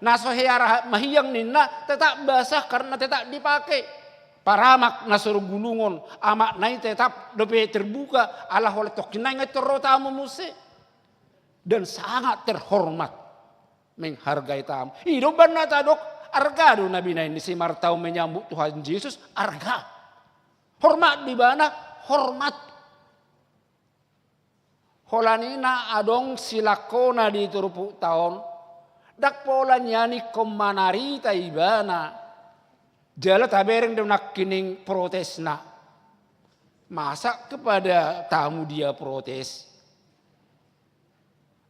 Na so hea ra mahiang ninna, tetap basah karena tetap dipakai. Paramak na so bulungon, amakna i tetap dope terbuka, ala holan tongkin nai nga i tor ro tamu muse. Dan sangat terhormat, menghargai tamu. I do umbahen na tadok, arga do na binahen ni si Marta on menyambut Tuhan Jesus, arga. Hormat di ibana, hormat. Holan i na adong silangkona di turpukta on, ndang pola nian ingkon manarita ibana. Jala tabereng do nangkining protesna. Masa kepada tamu dia protes?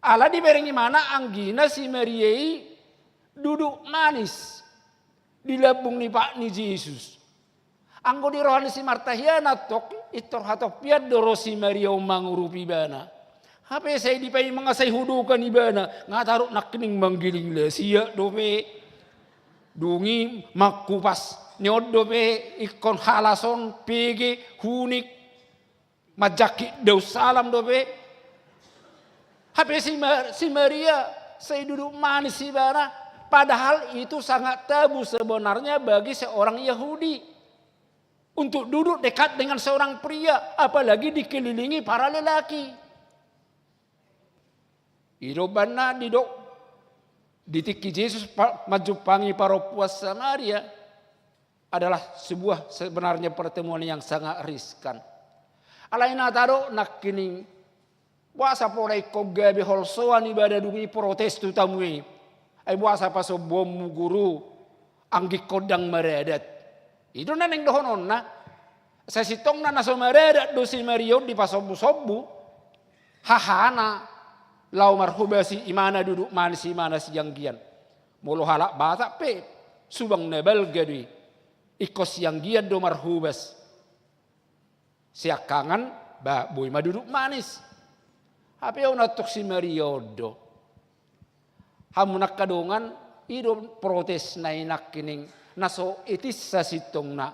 Ala dibereng ibana anggina si Maria i duduk manis di lambung ni pat ni Jesus. Anggo di roha ni si Marta hian antong, pintor hatompian do ro si Maria on mangurupi ibana. Hape sai dipaima nga sai hudokan ibana, nga tadok nangkining manggiling lasiak dope. Dung i mangkupas, ni on dope ingkon halas on, pege, hunik, manjangkit daun salam dope. Hape si Ma-, si Maria, sai duduk manis ibana. Padahal itu sangat tabu sebenarnya bagi seorang Yahudi untuk duduk dekat dengan seorang pria, apalagi dikelilingi para lelaki. I do umbahen na didok, di tingki Jesus pa-, manjumpangi parompuan Samaria adalah sebuah sebenarnya pertemuan yang sangat riskan. Alai na tadok nangkining, boasa pola ingkon gabe holsoan ibana dung i protes tu tamu i? Ai boasa pasombuonmu guru, anggiat ingkon ndang maradat? I do na naeng dohononna. Sasintongna na so maradat do si Maria on dipasombusombu. Hahana laho marhobas i, imana duduk manis, imana sianggian. Molo halak Batak pe, subang na balga do i, ingkon sianggian do marhobas. Siangkangan, ba, boi ma duduk manis. Hape on antong si Maria on do. Hamu angka dongan, i do protesna i nangkining na so etis sasintongna.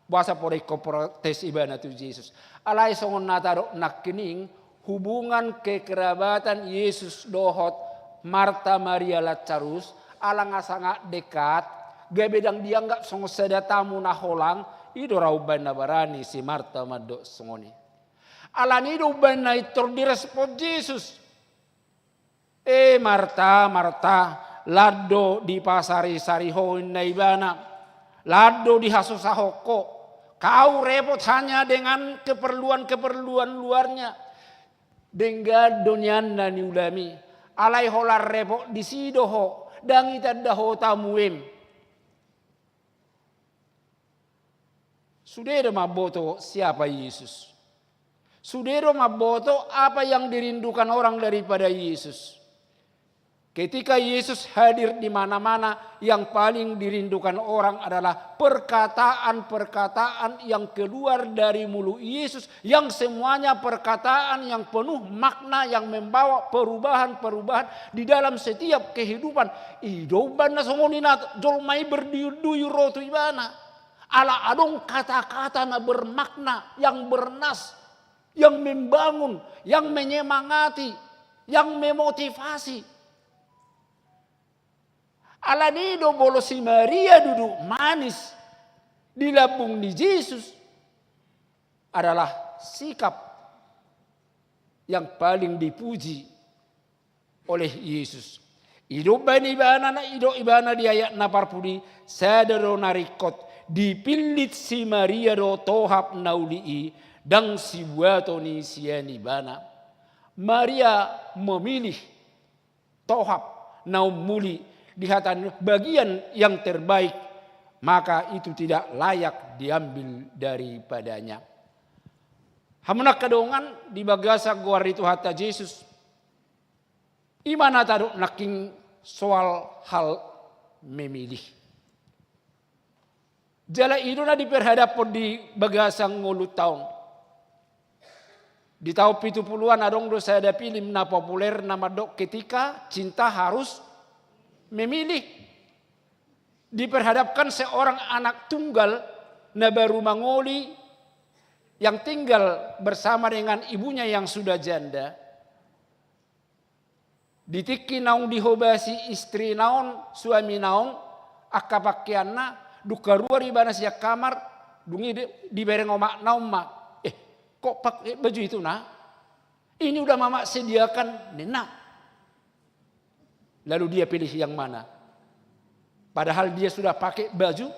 Boasa pola ingkon protes ibana tu Jesus? Alai songon na tadok nangkining, hubungan kekerabatan Yesus dohot Marta, Maria, Lazarus, ala nga sangat dekat, gabe ndang dianggap songon sada tamu na holang, i do ra umbahen na barani si Marta mandok songon i. Alani i do umbahen na pintor direspon Jesus. E Marta, Marta, lan do dipasari-sari ho, ninna ibana, lan do dihasusahon ho. Kau repot hanya dengan keperluan-keperluan luarnya. Denggan do nian na niulami, alai holan repot disi do ho, ndang itanda ho tamuem. Sude do mamboto siapa Yesus. Sude do mamboto apa yang dirindukan orang daripada Yesus. Ketika Yesus hadir di mana-mana, yang paling dirindukan orang adalah perkataan-perkataan yang keluar dari mulut Yesus, yang semuanya perkataan yang penuh makna, yang membawa perubahan-perubahan di dalam setiap kehidupan. I do umbahen na songon i na jolma i berduyun-duyun ro tu ibana. Ala adong kata-kata na bermakna, yang bernas, yang membangun, yang menyemangati, yang memotivasi. Alani i do molo si Maria duduk manis di lambung ni Jesus adalah sikap yang paling dipuji oleh Yesus. I do umbahen ibana na, i do ibana di ayat na parpudi, sada do na ringkot, dipillit si Maria do tohap na uli i, ndang sibuaton i sian ibana. Maria memilih tohap na umuli, dihata bagian yang terbaik, maka itu tidak layak diambil daripadanya. Hamu angka dongan di bagasan goar ni Tuhanta Jesus, i ma na tadok nangkin soal hal memilih. Jala i do na diperhadaphon di bagasan ngolunta on. Di taon pitu puluhan adong do sada pilim na populer na mandok Ketika Cinta Harus Memilih. Diperhadapkan seorang anak tunggal na baru mangoli yang tinggal bersama dengan ibunya yang sudah janda. Di tingki naung dihobasi istrina on, suamina on, angka pakeanna, dung kaluar ibana sian kamar, dung i di-, dibereng omakna on ma, "Eh, kok pakai baju itu, Nak? Ini udah Mamak sediakan," ninna. Lalu dia pilih yang mana? Padahal dia sudah pakai baju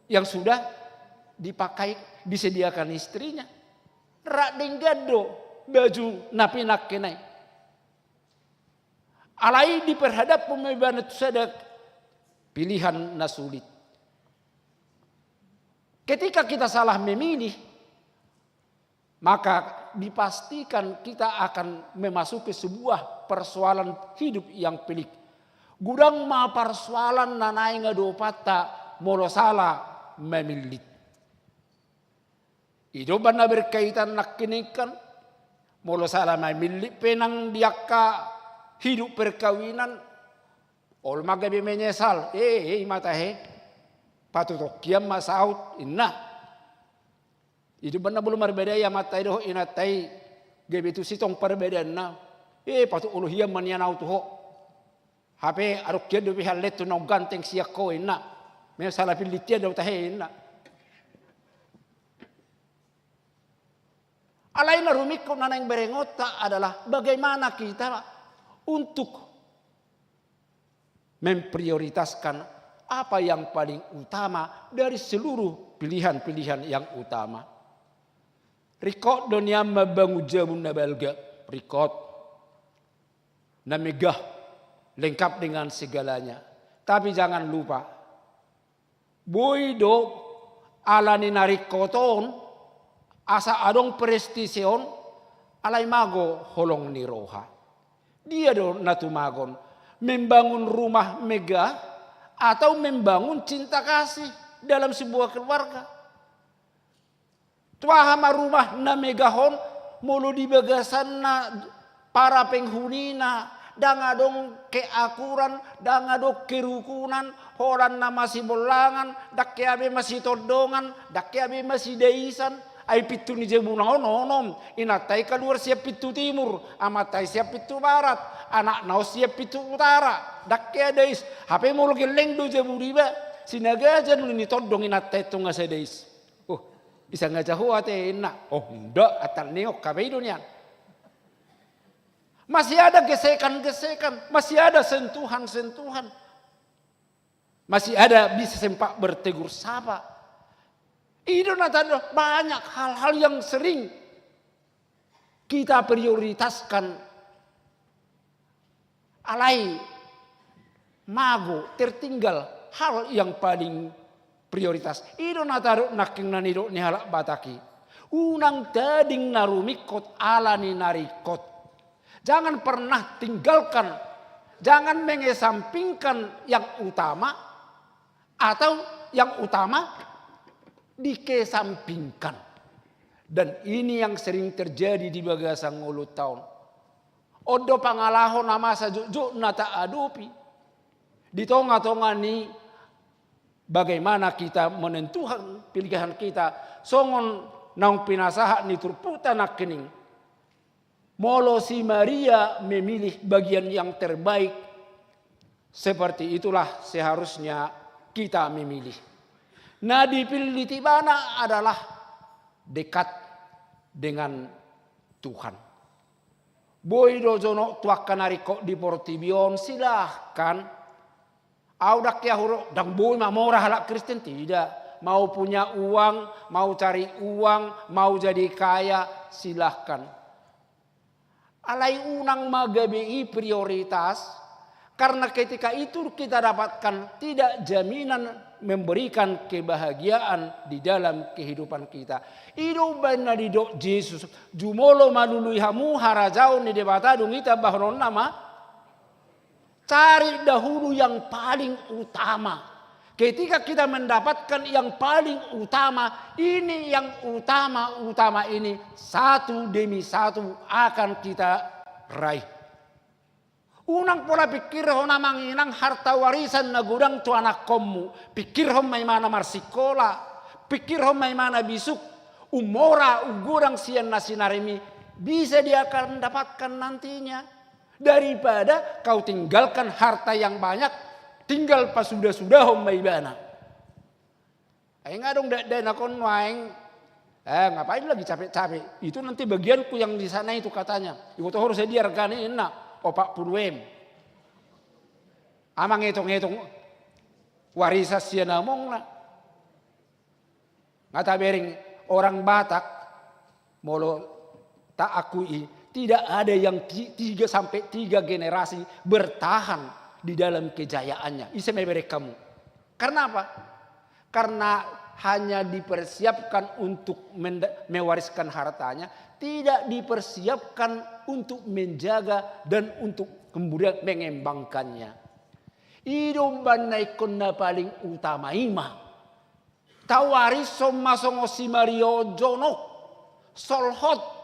yang sudah dipakai, disediakan istrinya. Rap denggan do baju na pinangkena i. Alai diperhadaphon ma ibana tu sada pilihan na sulit. Ketika kita salah memilih, maka dipastikan kita akan memasuki sebuah persoalan hidup yang pelik. Godang ma persoalan na naeng adopanta molo sala mamillit. I do umbahen na berkaitan nangkining kan, molo sala mamillit pe nang di angka hidup perkawinan, olo ma gabe menyesal, eh, eh, i ma tahe, patutup hian ma saut, ninna. I do umbahen na molo marbadai amanta i dohot inanta i, gabe tusi tong parbadaanna, eh, patutup olo hian ma nian ahu tu ho. Hape adong hian dope hallet tu naung ganteng sian ho, ninna. Memang sala pillit hian do tahe, ninna. Alai na rumingkot na naeng berengonta adalah bagaimana kita untuk memprioritaskan apa yang paling utama dari seluruh pilihan-pilihan yang utama. Ringkot do nian mambangun jabu na balga, ringkot. Na megah, lengkap dengan segalanya. Tapi jangan lupa, boi do ala ni na ringkot on, asa adong prestise on, alai mago holong ni roha. Dia do na tumagon, membangun rumah megah atau membangun cinta kasih dalam sebuah keluarga? Tu aha ma rumah na megah on, molo di bagasanna para penghunina, ndang adong keakuran, ndang adong kerukunan, holan na masibollangan, ndang hea be masitondongan, ndang hea be masidaisan, ai pintu ni jabuna on onom, inanta i kaluar sian pintu timur, amanta i sian pintu barat, anakna on sian pintu utara, ndang hea dais, hape molo gelleng do jabu niba, sinagaja do nitondong inanta i tung asa dais. Oh, disangaja ho ate, ninna. Oh, nda, atal ni on, hape do nian. Masih ada gesekan-gesekan, masih ada sentuhan-sentuhan. Masih ada bisa sempat bertegur sapa. I do na tanda banyak hal-hal yang sering kita prioritaskan. Alai mago tertinggal hal yang paling prioritas. I do na tadok nangkin na nidok ni halak Batak i. Unang tading na rumingkot ala ni na ringkot. Jangan pernah tinggalkan, jangan mengesampingkan yang utama, atau yang utama dikesampingkan. Dan ini yang sering terjadi di bagasan ngolunta on. On do pangalaho na masa jotjot na taadopi di tongatonga ni bagaimana kita menentukan pilihan kita, songon naung pinasahat ni turpukta nangkining. Molo si Maria memilih bagian yang terbaik, seperti itulah seharusnya kita memilih. Na dipillit ibana adalah dekat dengan Tuhan. Boi do jonok tu angka na ringkot di portibi on, silahkan. Au ndang hea hudok, ndang boi mamora halak Kristen, tidak. Mau punya uang, mau cari uang, mau jadi kaya, silahkan. Alai unang ma gabe i prioritas, karena ketika itu kita dapatkan tidak jaminan memberikan kebahagiaan di dalam kehidupan kita. I do umbahen na didok Jesus, jumolo ma lului hamu harajaon ni Debata, dung i tambahononna ma Cari dahulu yang paling utama. Ketika kita mendapatkan yang paling utama, ini yang utama-utama ini satu demi satu akan kita raih. Unang pola pikirhon amang inang harta warisan na godang tu anakkonmu. Pikirhon ma imana marsikola, pikirhon ma imana bisuk, umora, ugodang sian na sinarimi, bisa dia akan dapatkan nantinya. Daripada kau tinggalkan harta yang banyak, tinggal pasuda-sudahon ma ibana. Aeng adong da-, dakdanak on nuaeng, eh, ngapain lagi capek-capek? Itu nanti bagianku yang di sana itu katanya. Iboto ho do sadia argana inna, opat pulu M. Amang etong-etong warisan sian amongna. Nga tabereng orang Batak, molo taakui, tidak ada yang ti-, tiga sampai tiga generasi bertahan di dalam kejayaannya. Ise ma ibereng hamu? Karena apa? Karena hanya dipersiapkan untuk menda-, mewariskan hartanya, tidak dipersiapkan untuk menjaga dan untuk kemudian mengembangkannya. I do umbahen na ingkon na paling utama i ma. Tawarishon ma songon si Maria on jonok, solhot,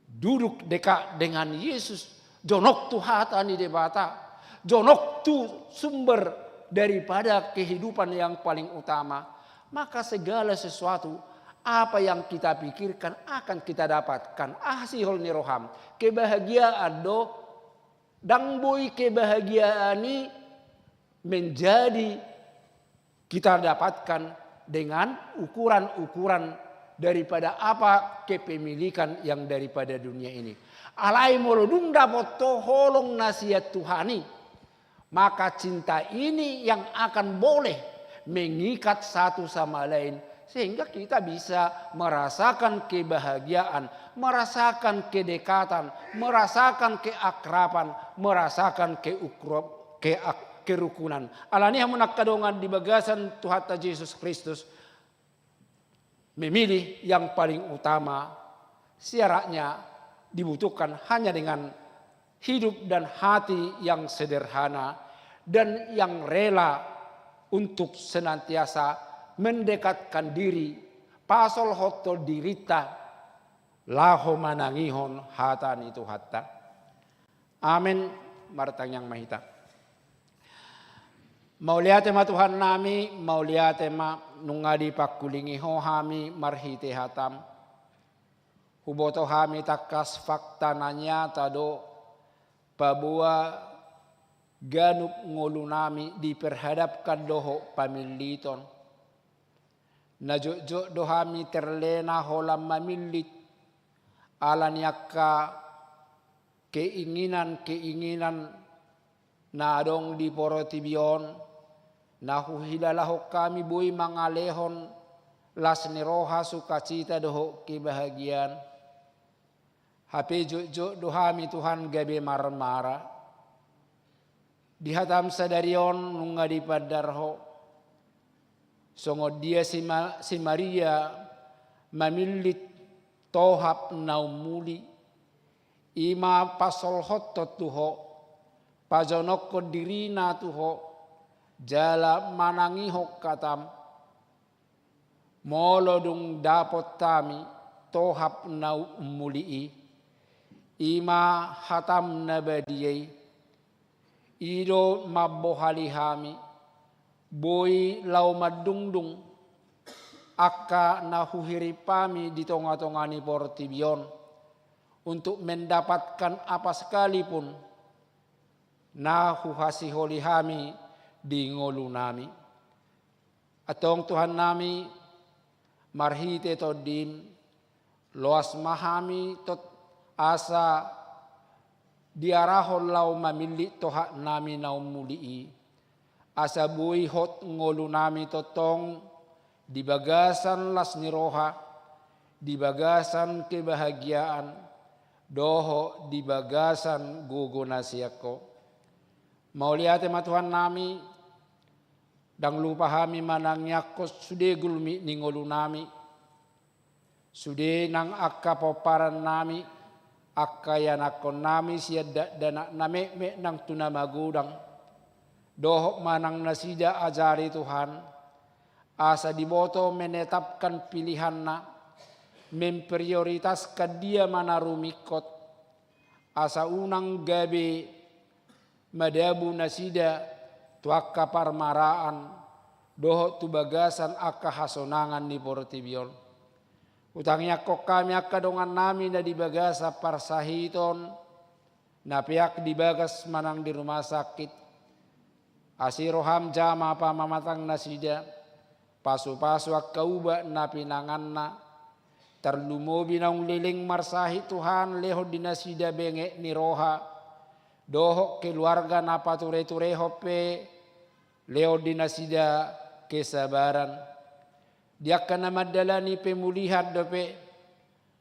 duduk dekat dengan Yesus, jonok tu hata ni Debata, jonok tu sumber daripada kehidupan yang paling utama, maka segala sesuatu apa yang kita pikirkan akan kita dapatkan. Aha sihol ni roham? Kebahagiaan do, ndang boi kebahagiaan i menjadi kita dapatkan dengan ukuran-ukuran daripada apa kepemilikan yang daripada dunia ini. Alai molo dung dapot ho holong na sian Tuhan i, maka cinta ini yang akan boleh mengikat satu sama lain, sehingga kita bisa merasakan kebahagiaan, merasakan kedekatan, merasakan keakraban, merasakan keukro-, keak-, kerukunan. Alani i hamu angka dongan di bagasan Tuhanta Jesus Kristus, memilih yang paling utama syaratnya dibutuhkan hanya dengan hidup dan hati yang sederhana dan yang rela untuk senantiasa mendekatkan diri, pasolhothon dirinta laho manangihon hata ni Tuhanta. Amen. Martangiang ma hita. Mauliate ma Tuhannami, mauliate ma nunga dipangkulingi Ho hami marhite hataM. Huboto hami tangkas fakta na nyata do, paboa ganup ngolunami diperhadapkan dohot pamilliton. Na jotjot do hami terlena holan mamillit, ala ni angka keinginan-keinginan na adong di portibi on, na huhilalahon hami boi mangalehon las ni roha, sukacita dohot kebahagiaan. Hape jotjot do hami Tuhan gabe marmara. Di hataM sadari on nunga dipandar Ho songon dia si Ma-, si Maria mamillit tohap na ummuli, i ma pasolhothon tu Ho, pajonokhon dirina tu Ho, jala manangihon hataM. Molo dung dapot hami tohap na ummuli i, i ma hataM na badia i, i do mambohali hami boi laho mandungdung angka na huhirim hami di tongatonga ni portibi on, untuk mendapatkan apa sekalipun na huhasiholi hami di ngolunami. Antong Tuhannami, marhite TondiM, loas ma hami tot asa diarahon laho mamillit tohapnami na ummuli i, asa boi hot ngolunami tongtong di bagasan las ni roha, di bagasan kebahagiaan, dohot di bagasan gogo na sian Ho. Mauliate ma Tuhannami, ndang lupa hami manangiangkon sude gulmit ni ngolunami, sude nang angka pomparan nami, angka ianakkonnami sian dakdanak na metmet nang tu na magodang, dohot manang nasida ajari Tuhan, asa diboto menetapkan pilihanna, memprioritaskan dia ma na rumingkot, asa unang gabe madabu nasida tu angka parmaraan dohot tu bagasan angka hasonangan ni portibi on. Hutangiangkon hami angka dongannami na di bagasan parsahiton, na peak di bagas manang di rumah sakit. Asi roham jama pamamatang nasida, pasupasu angka ubat na pinanganna, tarlumobi naung leleng marsahit Tuhan lehon di nasida benget ni roha, dohot keluarga na patureturehon pe lehon di nasida kesabaran. Di angka na mandalani pemulihan dope,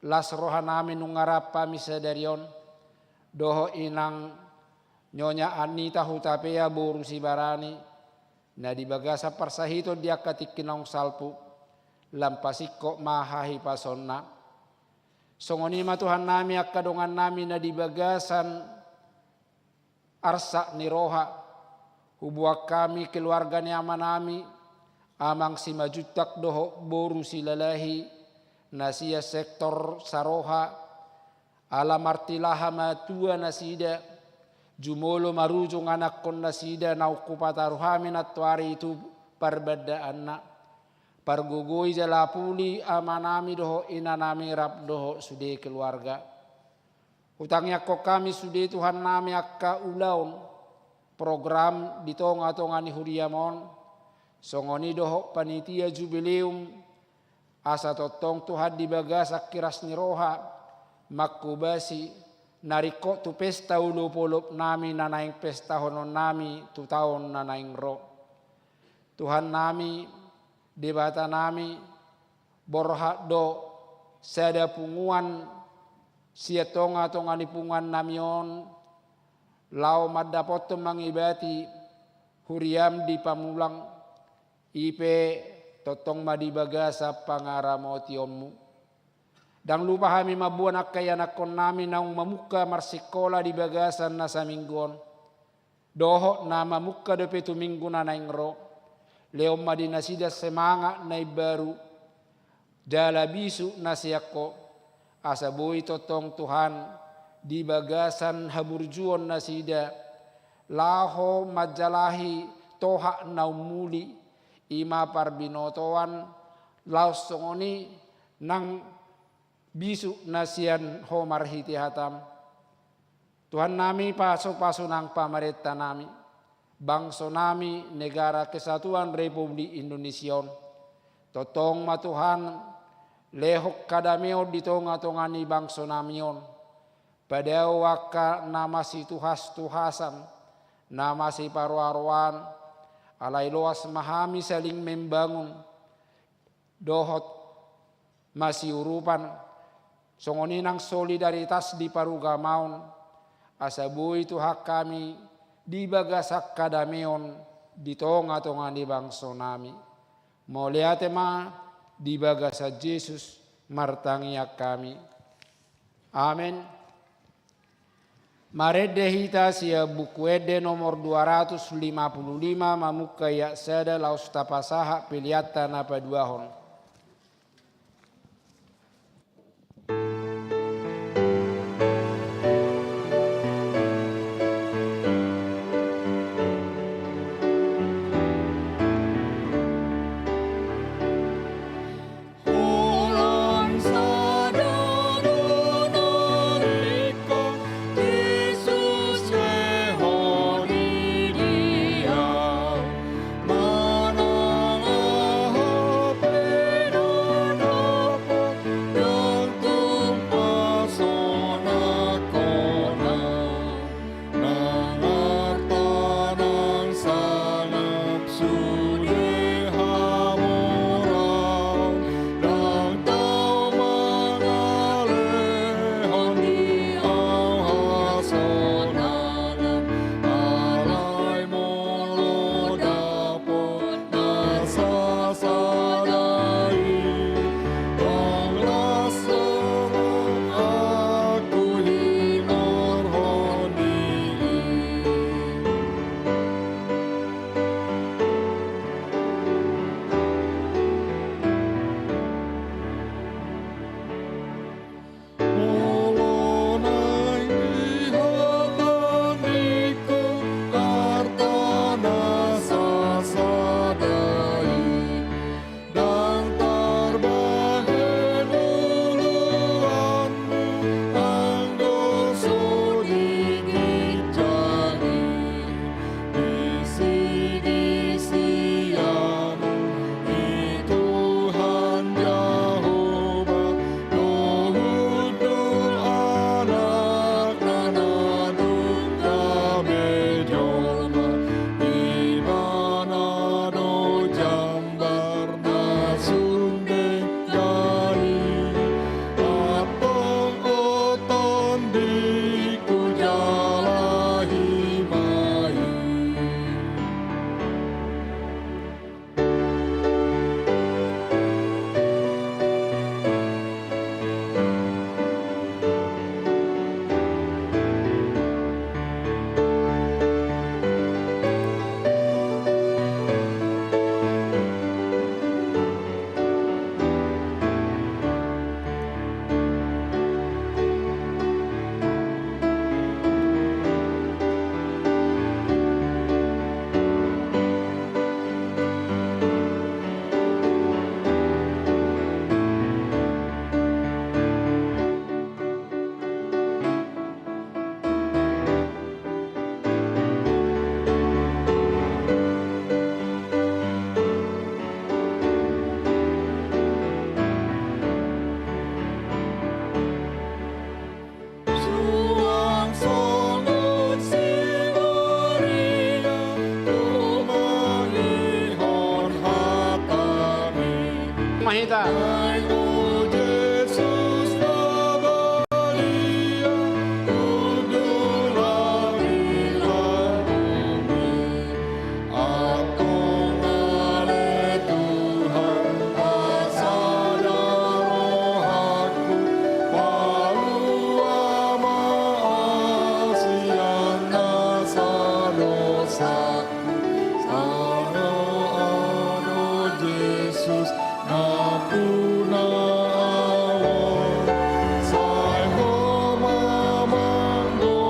las rohanami nunga rap hami sadari on, dohot inang Nyonya Anita Hutapea boru Sibarani, na di bagasan parsahiton di angka tingki naung salpu, lam pasingkop ma hahipasonna. Songon i ma Tuhannami angka dongannami na di bagasan arsak ni roha, huboan hami keluarga ni amanami, Amang Simanjuntak dohot boru Silalahi, na sian sektor Saroha, ala martilaha matua nasida, jumolo marujung anakkon nasida naung hupataru hami nantoari tu parbandaanna. Pargogoi jala puli amanami dohot inanami rap dohot sude keluarga. Hutangiangkon hami sude Tuhannami angka ulaon, program di tongatonga ni huriam on, songon i dohot panitia jubileum, asa tongtong Tuhan di bagasan hiras ni roha, mangkobasi, na ringkot tu pesta olopolopnami na naeng pestahononnami tu taon na naeng ro. Tuhannami, Debatanami, borhat do sada punguan sian tongatonga ni punguannami on, laho mandapothon mangibati huriam di Pamulang, i pe tongtong ma di bagasan pangaramotionmu. Ndang lupa hami mamboan angka ianakkonnami naung mamungka marsingkola di bagasan na saminggu on, dohot na mamungka dope tu minggu na naeng ro. Lehon ma di nasida semangat na imbaru jala bisuk na sian Ho, asa boi tongtong Tuhan di bagasan haburjuon nasida, laho manjalahi tohap na ummuli, i ma parbinotoan, laos songon i nang bisuk na sian Ho marhite hataM. Tuhannami, pasupasu nang pamarentanami, bangsonami, Negara Kesatuan Republik Indonesia on. Tongtong ma Tuhan, lehon hadameon di tongatonga ni bangsonami on. Padao angka na masituhastuhasan, na masiparoaroan, alai loas ma hami saling membangun, dohot masiurupan, songon i nang solidaritas di parugamaon, asa boi Tuhan hami di bagasan hadameon di tongatonga ni bangsonami. Mauliate ma, di bagasan Jesus martangiang hami. Amen. Marende hita sian Buku Ende nomor dua ratus lima puluh lima, mamungka ayat sada laos tapasahat peleanta na paduahon. Hita. Ai Jesus na badia, undulan di bumi. Antong ale Tuhan, asa da rohangku, palua ma sian nasa dosa. Sai ro Jesus nampuna au on, sai Ho ma manggohi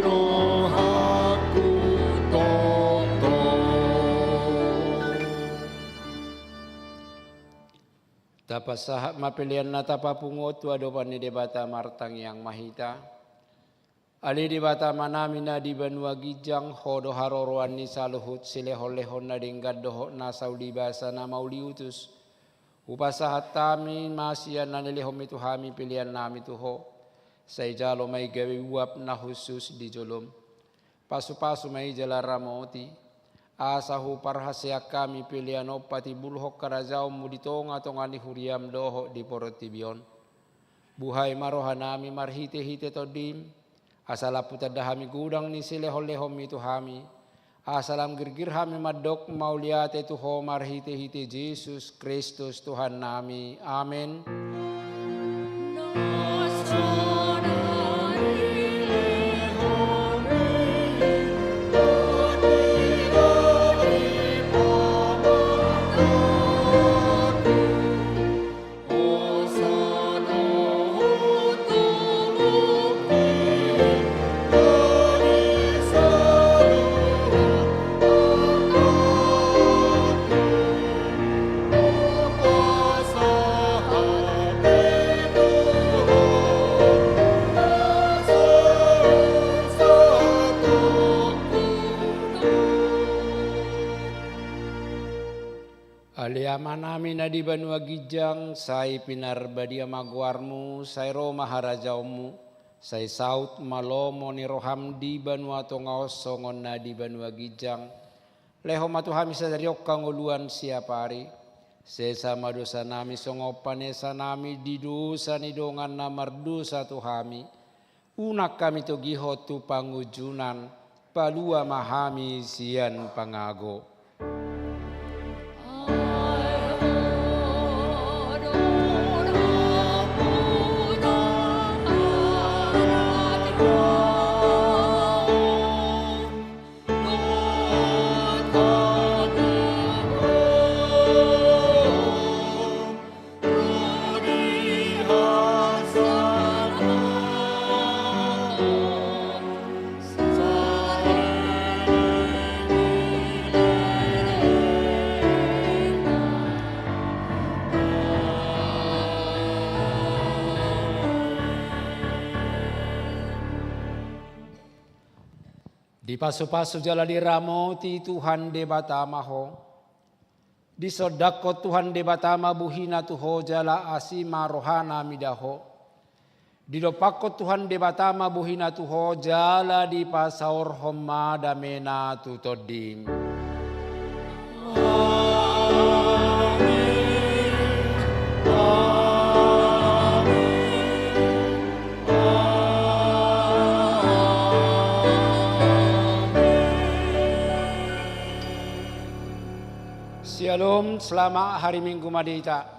rohangku tongtong. Tapasahat ma pelean na tapapungu on tu adopan ni Debata, martangiang ma hita. Ale Debata Amanami na di banua ginjang, Ho do haroroan ni saluhut silehonlehon na denggan dohot na saulibasa na mauliutus. Hupasahat hami ma sian na nilehonmi tu hami peleannami tu Ho. Sai jalo ma i gabe uap na hushus di jolom. Pasupasu ma i jala ramoti, asa huparhaseang hami pelean on patimbulhon harajaonmu di tongatonga ni huriam dohot di portibi on. Buhai ma rohanami marhitehite Tondim, asa lam hutanda hami godang ni silehonlehonmi tu hami, asa lam girgir hami mandok mauliate tu Ho marhitehite Jesus Kristus Tuhannami. Amen. Ale Amanami na di banua ginjang, sai pinarbadia ma goarmu, sai ro ma harajaonmu, sai saut ma lomo ni roham di banua tonga on songon na di banua ginjang. Lehon ma tu hami sadari on hangoluan siapari. Sesa ma dosanami songon panesanami di dosa ni dongan na mardosa tu hami. Unang hami togihon tu pangunjunan, palua ma hami sian pangago. Dipasupasu jala diramoti Tuhan Debata ma ho. Disondangkon Tuhan Debata ma bohina tu ho jala asi ma rohana mida ho. Didompakkon Tuhan Debata ma bohina tu ho jala dipasaorhon ma damena tu tondim. Amin. Amin. Amin. Syalom, selamat hari Minggu ma di hita.